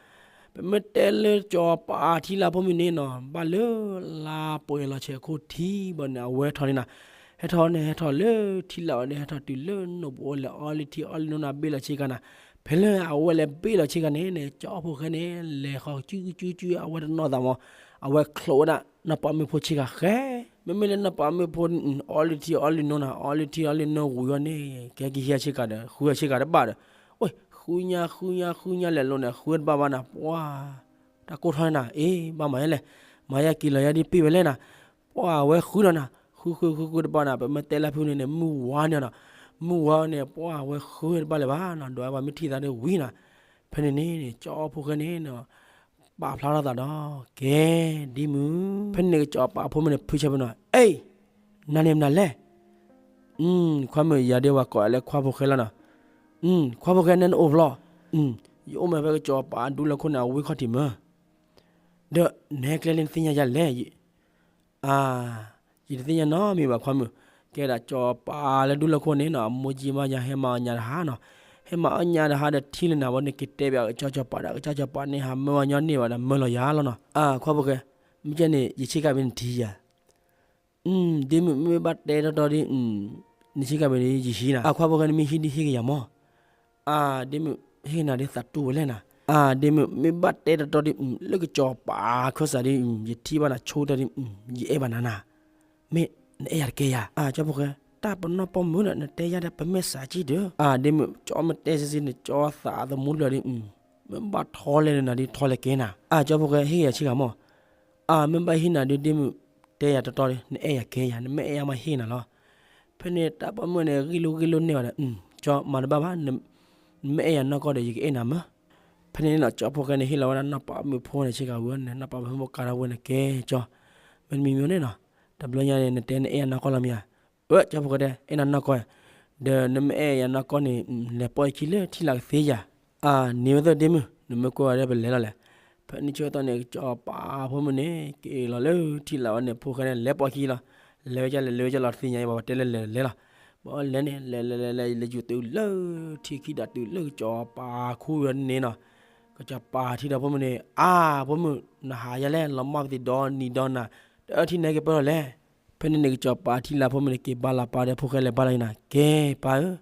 ပမ့ၢ်တဲလၢစီၤပၤထံလါဖိမုၢ်န့ၣ်နီၤ ဘၣ်လၢလါပှဲၤလီၤဆဲးခိၣ်ထံးဘၣ်န့ၣ် အဝဲထီၣ်န့ၣ်နီၤ, ဟဲထီၣ်န့ၣ် ဟဲထီၣ်လၢထံလါဝဲန့ၣ် ဟဲထီၣ်တုၤလၢနိၣ်ပအိၣ်လဲၤအီလံထံအီလံနိၣ်နၤဘ့ၣ်လီၤဆ့ကၤနၤ. ဖဲလၢအဝဲလဲၤဘ့ၣ်လီၤဆ့ကၤန့ၣ်န့ၣ် ကၠီဖိၣ်ဃဲန့ၣ် လဲၤဃီၤကၠူကၠူကၠူ အဝဲတနီၣ်သးမး, အဝဲချိးဝဲဒၣ် နီၢ်ပၤမုၣ်ဖိဆ့ကၤဃဲ, မ့မ့ၢ်လၢနီၢ်ပၤမုၣ်ဖိ အီလံထံအီလံနိၣ်နၤ အီလံထံအီလံနိၣ်ဝံၤအီၤန့ၣ် ကဟဲက့ၤဟံးဆ့ကၤဒီး ဃုဆ့ကၤတဘၣ်ဒီး အိၣ် ဃုညါဃုညါဃုညါလဲၤလိၤန့ၣ် ဃုတဘၣ်ဘၣ်နၤ ပှၢ် တၢ်ကိၢ်ထီၣ်န့ၣ်နၤ အ့ ဘၣ်မၤယဲလဲၣ်, မၤယဲက့ၤလီၤယဲဒ်ပ့ၢ်ဝဲလဲၣ်နၤ, ပှၢ်ဝဲဃုလီၤနၤ, ဃုဃုဃုဃုတဘၣ်နၤ ပမ့ၢ်တဲလၢဖုန့ၣ်န့ၣ် မုၢ်ဝါန့ၣ်နီၤ, မုၢ်ဝါန့ၣ် ပှၢ်ဝဲဃုတဘၣ်လၢၤဘၣ်နီၤ, ဒီးပှၤမ့ၢ်ထံၣ်သးဒီးဝံၤနၤ, ဖဲန့ၣ်န့ၣ် ကၠီဖိၣ်ဃဲန့ၣ် ပာ်ဖျါထီၣ်သးဒီး ကဲ ဒ်မုၢ်, ဖဲန့ၣ်န့ၣ် ကစီၤပၤဖိမုၣ်န့ၣ် ဖုဆၢဖုနီၤ, အ့, နၤန့ၣ်မနုၤလဲၣ်, ခွါမုၣ် ယၤဒ်ဝဲကိးလၢခွါဖိၣ်ဃဲလီၤနီၤ, ခွါဖိၣ်ဃဲ နအိၣ်ဖျီ, ယအိၣ်မ့ၢ်ဖဲကစီၤပၤဒူလၢခိၣ်န့ၣ် အဝ့ၢ်ခီၣ်ထံးမၢ်, ဒီးနဟဲကျဲလၢနသ့ၣ်ညါယၤလဲၣ် အါ, ယတသ့ၣ်ညါနီတမံၤဘၣ်ခွါမုၣ်, ကဲဒၣ်ကစီၤပၤလၢဒူလၢခိၣ်န့ၣ်နီၤ အမိၢ်ကၠံမါယၤဟဲမၤအီၣ်ညၣ်တဟါနီၤ, ဟဲမၤအီၣ်ညၣ်တဟါဒီးထံၣ်လၢနၤဝဲန့ၣ် က့ၤတဲဘၣ်ကစၢ်ကစီၤပၤဒီး ကစၢ်ကစီၤပၤန့ၣ် ဟးမၢဝဲညီန့ၢ်ဘၣ်ဒီး မၢလီၤယၤလီၤနီၤ, အါ ခွါဖိၣ်ဃဲ, မ့ၢ်ကဲန့ၣ် ယဆ့ကၤဘ့ၣ်နထံၣ်ယၤ ဒ်မုၢ် မ့ၢ်ဘၣ်တဲတီတီဒီး နဆ့ကၤဘ့ၣ်ဒီးယဟံးနၤ, အါ ခွါဖိၣ်ဃဲ နမ့ၢ်ဟံးဒ်ဟ့ၣ်က့ၤယၤမၢ်, အါ ဒ်မုၢ် ဟ့ၣ်နၤဒ်သးတူၢ်ဝဲလဲၣ်နၤ, အါ ဒ်မုၢ် မ့ၢ်ဘၣ်တဲတီတီဒီး လၢကစီၤပၤခၢၣ်စးဒီး ယထံၣ်ဘၣ်နၤဆိကတၢၢ်ဒီး ယအဲၣ်ဘၣ်နၤနၤ, မ့ၢ်နအဲၣ်ယၤတကဲယၤ, အါ ကၠီဖိၣ်ဃဲ, တၢ်ပနီၣ်ပိာ်မုၣ်ဒီး နတဲယၤဒီး ပမ့ၢ်စးကံၣ်ဒီး, အါ ဒ်မုၢ် ကၠီမ့ၢ်တဲစ့ၢ်စ့ၢ်န့ၣ် ကၠီသးသမူတဖျၢၣ်ဒီး မ့ၢ်ဘၣ်ထီလဲၣ်ဒီးနၤဒ်ထီလဲၣ်ကဲနၤ, အါ ကၠီဖိၣ်ဃဲ ဟ့ၣ်ယၤဆ့ကၤမၢ်, အါ မ့ၢ်ဘၣ်ဟ့ၣ်နၤဒ် ဒ်မုၢ် တဲယၤတီတီဒီး နအဲၣ်ယၤကဲယၤ နမ့ၢ်အဲၣ်ယၤမးဟ့ၣ်နၤလီၤ, ဖဲန့ၣ်တၢ်ပိာ်မုၣ်န့ၣ် ဂ့ၢ်လိာ်ဂ့ၢ်လိာ်န့ၢ်ဘၣ်ဒီး ကၠီမၤတဘၣ်ဘၣ်, နမ့ၢ်အဲၣ်ယၤနီၢ်ကီၢ်ဒီး ယကအဲၣ်နၤမၢ်, ဖဲန့ၣ်န့ၣ်နီၤ ကၠီဖိၣ်ဃဲန့ၣ် ဟ့ၣ်လီၤဝဲဒၣ်နီၢ်ပၤမုၣ်ဖိန့ၣ်ဆ့ကၤဝံၤန့ၣ် နီၢ်ပၤမုၣ်ဖိကၤထီၣ်ဝဲန့ၣ်ကဲကၠီ, မ့တမံၤမ့ၢ်န့ၣ်နီၤ, တဘျီညါန့ၣ် နတဲနအဲၣ်ယၤနီၢ်ကီၢ်လီၤမ့ၢ်ဧါ, အၢ ကၠီဖိၣ်ဃဲတဲ အဲၣ်နၤနီၢ်ကီၢ်, ဒီးနမ့ၢ်အဲၣ်ယၤနီၢ်ကီၢ်န့ၣ် လဲၤပိာ်ယခံလၢထံလာ်ကသ့ယၤ, အါ န့ၢ်ဝဲသ့ၣ်ဒ့မုၢ် နမ့ၢ်ကွၢ်ဝဲဒၣ်ပလဲၤလီၤလဲၣ်, ဖဲန့ၣ်ဆၢကတီၢ်န့ၣ် ကစီၤပၤဖိမုၣ်န့ၣ် က့ၤလီၤလၢထံလာ်ဝဲန့ၣ် ဖိၣ်ဃဲန့ၣ် လဲၤပိာ်ခံလီၤ, လဲၤဝဲဒ်လဲၣ်လဲၤဝဲဒ်လဲၣ်တသ့ၣ်ညါအံၤ ပှၤတဲလၢလဲၤလဲၤလီၤ, ဘၣ်လဲၤန့ၣ် လဲၤလဲၤလဲၤလဲၤ လဲၤယူၤတုၤလၢ ထံခံဒီးတုၤလၢကစီၤပၤခူဝဲန့ၣ်နီၤ, ကစီၤပၤထံဒီးဖိမုၣ်န့ၣ် အါ ဖိမုၣ် နဟးယၤလဲၣ် လီၤမၢ်ပသံးဒီနံၤဒီနၤ, တအၢထံနဲက့ၤပၢၢ်လီၤလဲၣ်, ဖဲန့ၣ်န့ၣ် ကစီၤပၤထံလာ်ဖိမုၣ်န့ၣ် က့ၤဘါလီၤပၢ်ဒီးဖိၣ်ဃဲလဲၤဘါလီၤန့ၣ်နီၤ, ကဲပၢ်ဧၢ,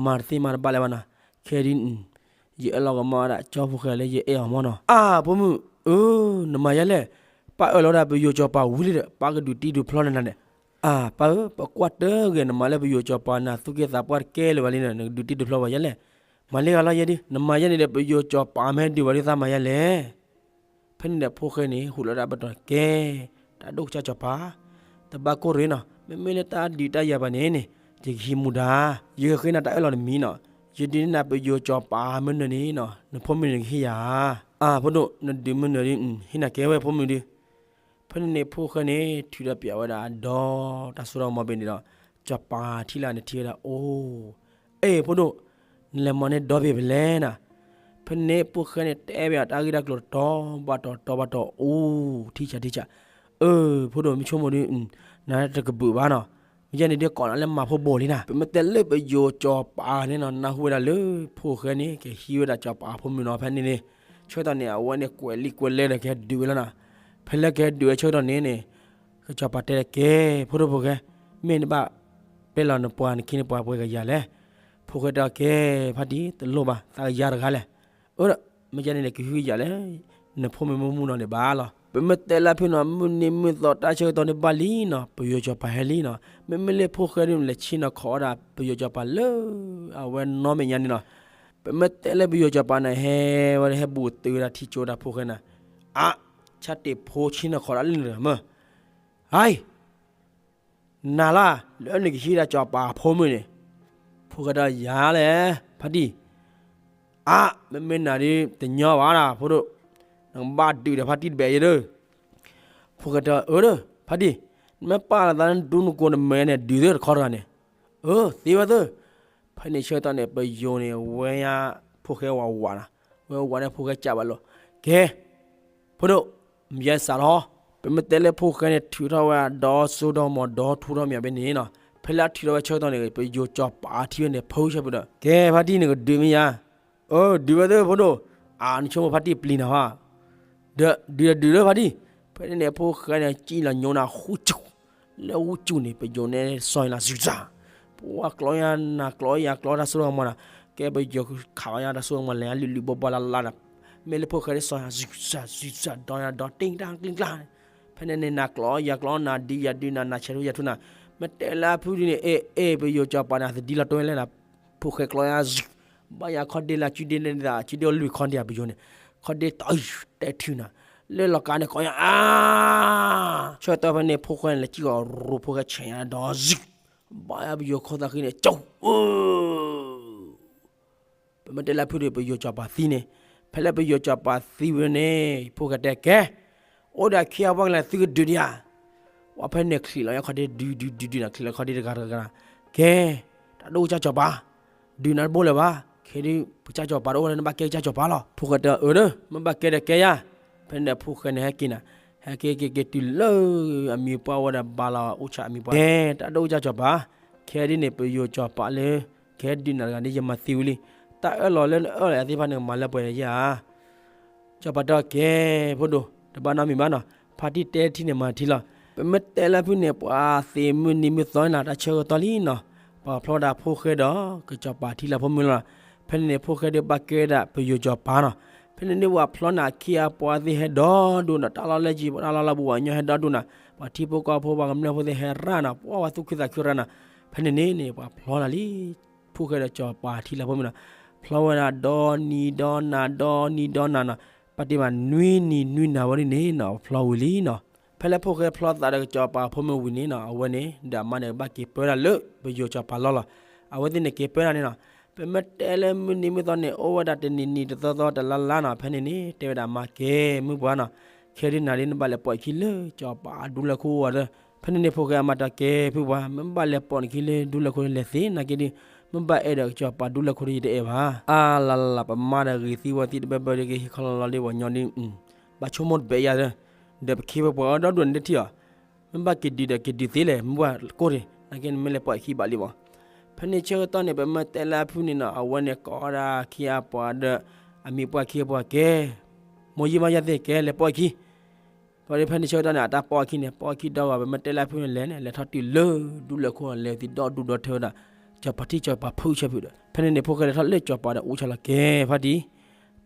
မၤတသ့မၤတဘၣ်လၢၤဘၣ်နီၤ, ခဲဒ် ယအဲၣ်လီၤကမၣ်ဝဲဒၣ်ကၠီဖိၣ်ဃဲလၢယအဲၣ်အီၤမၢ်နီၤ, အါ ဖိမုၣ်ဧၢ, နမၤယၤလဲၣ်, ပၢ်အၢၣ်လီၤဝဲဒၣ်ပယိၤစီၤပၤဝံၤလံဒီး ပၢ်ကဒုးတံၢ်ဒုးဖျီလၢနၤန့ၣ်, အါ ပၢ်ဧၢ, ပကွၢ်တဂ့ၤ နမၤလၢပယိၤစီၤပၤန့ၣ် သူၣ်က့သးပှၢ်တကဲလၢၤဘၣ်လံန့ၣ် နကဒုးတံၢ်ဒုးဖျီပှၤယၤလဲၣ်, မၤလၢဂၤလီၤယဲဒုး နမၤယဲန့ၣ်ဒီး ပယိၤစီၤပၤမ့ၢ်ဟဲဒုးဝဲဒုးသးမၤယၤလဲၣ် ဖဲန့ၣ်ဒီးဖိၣ်ဃဲန့ၣ် ဟူးလီၤဒၣ်ပတီၢ်ကဲ, တၢ်ဒိၣ်ကစၢ်စီၤပၤ, တဘၣ်ကိၢ်ရ့ၣ်နီၤ, မ့မ့ၢ်လၢတၢ်ဒုးတၢ်ယၤဘၣ်န့ၣ်န့ၣ် ယကဟံးမူဒါ, ယကဃ့နၤတၢ်အၢၣ်လီၤတမံၤနီၤ, ယဒုးန့ၢ်နၤပယိၤစီၤပၤမ့ၢ်နၢၤန့ၣ်နီၤ နဖိမုၣ်န့ၣ်ကဟ့ၣ်ယၤ, အါ ဖိဒိၣ် နဒုးမ့ၢ်နၢၤဒီး ဟ့ၣ်နၤကဲဝဲဖိမုၣ်ဒုး ဖဲန့ၣ်န့ၣ် ဖိၣ်ဃဲန့ၣ် ထုးဒီးပၠးဝဲဒၣ်ဒီး တၢ်စိတၢ်ကမီၤဘ့ၣ်န့ၣ်ဒီး စီၤပၤထံလာ်န့ၣ်ထံၣ်ဝဲဒၣ်အိၣ်, အ့ ဖိဒိၣ်, နလဲၤမၤန့ၢ်ဒီဘ့ၣ်ဖဲလဲၣ်နၤ, ဖဲန့ၣ်ဖိၣ်ဃဲန့ၣ် တဲဘၣ်တၢ်ဂ့ၢ်တၢ်ကျိၤတတီၤဘၣ်တတီၤဘၣ်တတီၤအိၣ် ထံၣ်ဆးထံၣ်ဆး, အၢ ဖိဒိၣ်မ့ၢ်ဆိကမိၣ်ဒီး နတကဘုးဘၣ်နီၤ, မ့ၢ်ယဲန့ၣ်ဒ်ကိးနၤလၢမၤဖိဘိလံနၤ, ပမ့ၢ်တဲလၢပယိၤစီၤပၤန့ၣ်နီၤ နၢ်ဟူဝဲဒၣ်လၢ ဖိၣ်ဃဲန့ၣ် ကဟံးဝဲဒၣ်စီၤပၤဖိမုၣ်နီၤ ဖဲန့ၣ်န့ၣ်, ဆၢကတီၢ်န့ၣ် အဝဲန့ၣ်ကွဲးလံာ်ကွဲးလဲဒီးကဟဲဒုးဝဲလီၤနီၤ, ဖဲလၢကဟဲဒုးဝဲဆၢကတီၢ်န့ၣ်န့ၣ် ကစီၤပၤတဲကဲ, ဖိဒိၣ်ဖိၣ်ဃဲ, မ့ၢ်နဘၣ်ပျဲလီၤနပှၤနခ့နပှၤပှဲၤကယၤလဲၣ်, ဖိၣ်ဃဲတဲကဲ, ဖါတံၢ် တလိၣ်ဘၣ် သးကယၤတဂၤလဲၣ်, အၢ မ့ၢ်ယဲန့ၣ်ဒီးကဟုကယာ်လဲၣ်, နဖိမုၣ်မ့ၢ်မူနီၤန့ၣ်ဘၣ်လီၤ, ပမ့ၢ်တဲလၢဖုနီၤ မုၢ်နံၤမုၢ်သီတၢ်ဆၢကတီၢ်န့ၣ်ဘၣ်လံနီၤ ပယိၤစီၤပၤဟဲလံနီၤ, မ့မ့ၢ်လၢဖိၣ်ဃဲဒုးလဲၤဆ့ၣ်နီၤခိးဝဲဒၣ် ပယိၤစီၤပၤလၢ အဝဲနီၢ်မဲာ်ညါန့ၣ်နီၤ, ပမ့ၢ်တဲလၢပယိၤစီၤပၤန့ၣ် ဟဲဝဲဒၣ်ဟဲဘူးတုၤဝဲဒၣ်ထံကၠိဒၣ်ဖိၣ်ဃဲန့ၣ်, အါ ဆၣ်တ့ၢ်ဖိဆ့ၣ်နီၤခိးဒၣ်လၢနတဂၤမၢ်, ဟါအံၤ နၤလၢ လၢနကဟံးဒၣ်စီၤပၤဖိမုၣ်န့ၣ်, ဖိၣ်ဃဲဒီးယၤလဲၣ် ဖါတံၢ်, အါ မ့မ့ၢ်နၤဒ်တညီဘၣ်နၤ ဖိဒိၣ်, နကဘၣ်ဒုးဒီးဖါတံၢ်တဘ့ၣ်ယဲဒီး, ဖိၣ်ဃဲတဲအၢဒီး ဖါတံၢ်, နမ့ၢ်ပာ်လီၤသးလၢနဒူနကိးနမဲာ်န့ၣ် ဒုးသ့တခီတဂၤန့ၣ်, အၢ သ့ဝဲသ့, ဖဲန့ၣ်ဆၢကတီၢ်န့ၣ် ပယိၤန့ၣ် ဝဲဖိၣ်ဃဲဝးဝးနီၤ, ဝဲဝးန့ၣ်ဖိၣ်ဃဲကးဘၣ်လီၤ, ကဲ ဖိဒိၣ်, မ့ၢ်ယဲစးလီၤ, ပမ့ၢ်တဲလၢဖိၣ်ဃဲန့ၣ် ထုးထီၣ်ဝဲဒီစိဒီမီၤဒီထူဒီမီၤဘ့ၣ်န့ၣ်နီၤ, ဖဲလၢအထုးထီၣ်ဝဲဆၢကတီၢ်န့ၣ် ပယိၤစီၤပၤထံၣ်ဝဲန့ၣ် ဖုဆၢဖုဒီး ကဲ ဖါတံၢ်နကဒုးမ့ၢ်ယါ, အၢ ဒုးဝဲသ့ဖိဒိၣ်, အါ နဆိကမိၣ်ဖါတံၢ်ပျံၤနၤဟါ, ဒီးဒုးဒီးဒုးလၢဖါတံၢ်, ဖဲန့ၣ်န့ၣ် ဖိၣ်ဃဲန့ၣ် ကံၣ်လီၤညိနၤဃူစူၣ်, လၢဃူစူၣ်န့ၣ် ပယိၤန့ၣ် စီၤယၤနၤစူၤစၢ်, ပှၤကျီယၤနၤကျီယၤကျီတၢ်စိတၢ်ကမီၤနၤ, ကဲပယိၤခးယၤတၢ်စိတၢ်ကမီၤလဲၤယၤလုာ်လုာ်ဘီဘီလၢ်လၢ်နၤ, မ့ၢ်လၢဖိၣ်ဃဲဒ်စီၤယၤစူၤစၢ်စူၤစၢ် ဒီယၤဒီတ့ၢ်တၢ်ကျ့ကျါန့ၣ်, ဖဲန့ၣ်န့ၣ် နၤကျီယၤကျီနၤဒုးယၤဒုးနၤ နၤဆဲးထူယၤထူနၤ, မ့ၢ်တဲလၢအဖုဒုးန့ၣ် အ့ အ့ ပယိၤစီၤပၤန့ၣ် သဒံလီၤတိၢ်ဝဲလဲၣ်နၤ, ဖိၣ်ဃဲကျီယၤစူၤ ဘၣ်ယၤခီၣ်ဒ့လၢအစုဒ့န့ၣ်ဒၣ် အစုဒ့အိၣ်လွံၢ်ခီဒံး ပယိၤန့ၣ်, ခီၣ်ဒ့တတဲထုးနၤ, လၢလီၤကါန့ၣ်ကိးညါအါ, ဆၢကတီၢ်ဖဲန့ၣ် ဖိၣ်ဃဲန့ၣ် လဲၤစံၣ်ကီးရိဖိၣ်ဃဲဆဲးညါဒီး ဘၣ်ယၤပယိၤခိၣ်သးဃံန့ၣ် ကၠီဧၢ ပမ့ၢ်တဲလၢဖုဒီး ပယိၤစီၤပၤသံန့ၣ်, ဖဲလၢပယိၤစီၤပၤသံဝံၤန့ၣ် ဖိၣ်ဃဲတဲကဲ, အိၣ်ဒီးခံဂၤပှၤကလဲၤသုကဒုးဒံးဧါ, ဝဲဖဲန့ၣ်ချံးလီၤခီၣ်ဒ့ ဒုးဒုးဒုးဒုးနၤ ချံးလီၤခီၣ်ဒ့တဂၤတဂၤ, ကဲ, တၢ်ဒိၣ်ကစၢ်စီၤပၤ, ဒုးနၤတဘိလၢၤဘၣ်, ခဲဒုး ပကစၢ်စီၤပၤတအိၣ်လၢနဘၣ်ကဲကစၢ်စီၤပၤလီၤ. ဖိၣ်ဃဲတဲအၢဒီး မ့ၢ်ဘၣ်ကဲဒီးကဲယၤ, ဖဲန့ၣ်ဒီးဖိၣ်ဃဲန့ၣ်ဟဲက့ၤနၤ, ဟဲက့ၤက့ၤက့ၤတုၤလၢ အမံၤပှၢ်ဝဲဒီးဘါလီၤအိၣ်ဆးအမံၤပှၢ်, ကဲ, တၢ်ဒိၣ်ကစၢ်စီၤပၤ, ခဲဒုးန့ၣ် ပယိၤစီၤပၤလၢ ကဲဒုးနၤတဂၤန့ၣ် ယမၤသံဝံၤလံ, တၢ်အၢၣ်လီၤလၢနအၢၣ်လီၤယၤသ့ၣ်တဖၣ်န့ၣ် ကမၤလၢပှဲၤယၤဧါ စီၤပၤတဲကဲ, ဖိဒိၣ်, တဘၣ်နီတမံၤဘၣ်နီၤ, ဖါတံၢ်တဲထံန့ၣ်မၤထံလီၤ. ပမ့ၢ်တဲလၢဖုန့ၣ် ပှၤသ့မုၢ်နံၤမုၢ်သီန့ၣ်နီၤ တၢ်ဆၢကတီၢ်လံနီၤ, ပှၤဖျီဝဲဒၣ်ဖိၣ်ဃဲဒီး ကစီၤပၤထံလၢဖိမုၢ်လီၤ. ဖဲန့ၣ်န့ၣ် ဖိၣ်ဃဲဒုးဘၣ်ကဲဒၣ်ပယိၤစီၤပၤနီၤ. ဖဲန့ၣ်န့ၣ် ပှၤဖျီန့ၣ် အခ့အပှၤသ့ၣ်ဟဲဒီဒူၣ်နီၤ, တၢ်လီၢ်လၢကံၤ တၢ်လီၢ်လၢဘူး ပှၤကညီဟဲဒီဒူၣ်နီၤ, ပှၤထံဖိကီၢ်ဖိ ပှၤကမျၢၢ်ဖိသ့ၣ်ဟဲရၣ်နီၤ, ပှၤသူၣ်ခုသးခုရၣ်နီၤ. ဖဲန့ၣ်န့ၣ်န့ၣ် ပှၤဖျီလၢလံ ဖိၣ်ဃဲဒီးစီၤပၤထံလၢဖိမုၢ်နီၤ, ဖျီဝဲဒၣ်ဒီနံၤဒီနၤ ဒီနံၤဒီနၤနီၤ, ပာ်တ့ၢ်မးနွံနံၤနွံနၤဝဲဒၣ်န့ၣ်နီၤ ဖျီဝံၤလံနီၤ. ဖဲလၢဖိၣ်ဃဲဖျီသးဒီးကစီၤပၤဖိမုၢ်ဝံၤန့ၣ်နီၤ အဝဲန့ၣ် ဒီးအမါန့ၣ် ကဘၣ်က့ၤပၢဒၣ်လၢ ပယိၤစီၤပၤလီၢ်လီၤ. အဝဲသ့ၣ်န့ၣ်က့ၤပၢဒၣ်န့ၣ်နီၤ, ပမ့ၢ်တဲလၢမုၢ်နံၤမုၢ်သီန့ၣ် အိၣ်ဝဲဒၣ်တနံၤနံၤတသီသီတလါလါနီၤ. ဖဲန့ၣ်န့ၣ် တဲဝဲဒၣ်အမါကဲ မုၣ်ပှၢ်နီၤ, ခဲဒုးနၤဒ်နဘၣ်လဲၤပိာ်အခံလၢစီၤပၤဒူလၢခိၣ်အဂီၢ်ဒီး, ဖဲန့ၣ်န့ၣ်ဖိၣ်ဃဲအမါတဲကဲ ဖုပှၢ်, မ့ၢ်ဘၣ်လဲၤပိာ်နခံလၢဒူလၢခိၣ်လဲၤသ့နာ်က့ဒုး, မ့ၢ်ဘၣ်အဲၣ်ဒိးကစီၤပၤဒူလၢခိၣ်ဒီးယတအဲၣ်ဘၣ်. အါလါလါလါ ပမါဒီးဂ့ၤသံဝဲသံတဘၢဘၢဒီး ကဟ့ၣ်ခီလီၤလီၤဒ်ပှၤညီဒ်, ဘၣ်ဆိကမိၣ်တဘၣ်ယၤဒီး, ဒီးပခ့ပပှၤအီၤဒီဒူၣ်န့ၣ်တထံၣ်အီၤ, မ့ၢ်ဘၣ်က့ၤဒုးဒီးက့ၤဒုးသ့လဲၣ် မုၣ်ပှၢ်ကိၢ်တ့ၢ်, နာ်က့နမ့ၢ်လဲၤပိာ်အခံဘၣ်လံမး. ဖဲန့ၣ်ဆၢကတီၢ်န့ၣ် ပမ့ၢ်တဲလၢအဖုန့ၣ်နီၤ အဝဲန့ၣ်ကိးဝဲဒၣ်ခံဂၤပှၤဒီး အမံၤပှၢ်ခံဂၤပှၤကဲ, မိၢ်ယံမါယၤသ့ၣ်ကဲလဲၤပိာ်အခံ ဖဲန့ၣ်ဆၢကတီၢ်န့ၣ် အတၢ်ပိာ်အခံန့ၣ် ပိာ်အခံဒီဂၤ ပမ့ၢ်တဲလၢအဖုန့ၣ်လဲၣ်န့ၣ် လဲၤထီၣ်တုၤလၢဒူလၢခိၣ် လဲၤသံဒီဒူၣ်ဒီထၢဝဲဒၣ် စီၤပၤထံစီၤပၤဖုဆၢဖုဒီး, ဖဲန့ၣ်န့ၣ် ဖိၣ်ဃဲလဲၤထီၣ်လၢစီၤပၤဒီးအူဆါလီၤကဲ ဖါတံၢ်,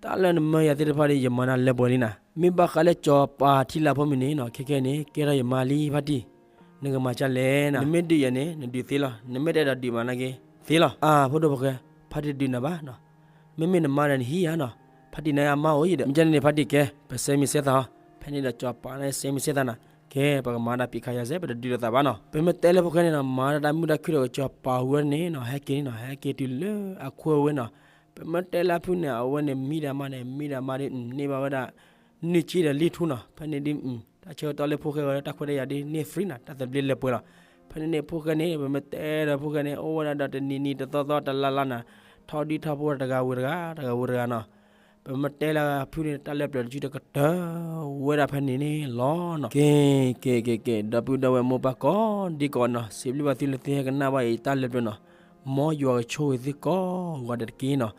တၢ်လၢနမၢယၤသ့ၣ်တဖၣ်ဒီး ယမၤနၤလၢပှဲၤလံနၤ, မ့ၢ်ဘၣ်ဃးလၢစီၤပၤထံလၢဖိမုၢ်န့ၣ်နီၤ ခဲခဲန့ၣ် ကဲထီၣ်ယမါလံ ဖါတံၢ်, နကမၤဒ်လဲၣ်နီၤ, နမ့ၢ်ဒုးယၤန့ၣ် နဒုးသ့လီၤ, နမ့ၢ်တအဲၣ်ဒိးဒုးမးနာ်က့ သ့လီၤ. အါ ဖိဒိၣ်ဖိၣ်ဃဲ, ဖါတံၢ်ဒုးနၤဘၣ်နီၤ, မ့မ့ၢ်နမါဒီးနဟံးယၤနီၤ, ဖါတံၢ်န့ၣ်အမါအိၣ်ယံၤဒီး မ့ၢ်ကဲန့ၣ်န့ၣ် ဖါတံၢ်ကဲ ပစဲမံၤစဲသးအီၤ, ဖဲန့ၣ်ဒီးစီၤပၤန့ၣ်စဲမံၤစဲသးနၤ, ကဲ ပကမၤဒၣ်ပံာ်ခါယၤစဲ ပတဒုးလိာ်သးဘၣ်နီၤ, ပမ့ၢ်တဲလၢဖိၣ်ဃဲန့ၣ်နီၤ မၤဒၣ်တၢ်မုာ်တၢ်ခုၣ်ဒီးစီၤပၤဝဲန့ၣ်နီၤ ဟဲက့ၤန့ၣ်နီၤ ဟဲက့ၤတုၤလၢအခိၣ်ဝဲနီၤ, ပမ့ၢ်တဲလၢအဖုန့ၣ် အဝဲန့ၣ်မံဒီးမါန့ၣ် မံဒီးမါဒီး န့ၢ်ဘၣ်ဝဲဒၣ် နုၢ်က့ဒီးလံထူနီၤ, ဖဲန့ၣ်ဒ် တၢ်ဆၢကတီၢ်လၢဖိၣ်ဃဲဝဲ တၢ်ခွဲးတၢ်ယာ်ဒ်န့ၢ် free နၤ တၢ်သဘျ့လၢပှဲၤလီၤ, ဖဲန့ၣ်န့ၣ် ဖိၣ်ဃဲန့ၣ် ပမ့ၢ်တဲဒီးဖိၣ်ဃဲန့ၣ် အိၣ်ဝဲဒၣ်ဒီးတနံၤနံၤတသီသီတလါလါနၤ, ထီၣ်ဒုၣ်ထီၣ်ဖိတဂၤဝံၤတဂၤ တဂၤဝံၤတဂၤနီၤ, ပမ့ၢ်တဲလၢဖုန့ၣ် တၢ်လၢပျၢၤတစုတကတၢၢ်ဝဲဒၣ်ဖဲန့ၣ်န့ၣ်လီၤနီၤ, က့ၤ က့ၤ က့ၤ က့ၤ ဒီပုၢ်ဒီဝဲၢ်မိၢ်ပၢ်ကိးဒံကိးနီၤ စံးဘျုးဘၣ်သုလၢသုဟဲကနၣ်ဘၣ်အံၤတၢ်လၢပျၢၤနီၤ, မ်ယွၤကဆိၣ်ဂ့ၤသုကိးဂၤဒဲးတက့ၢ်နီၤ,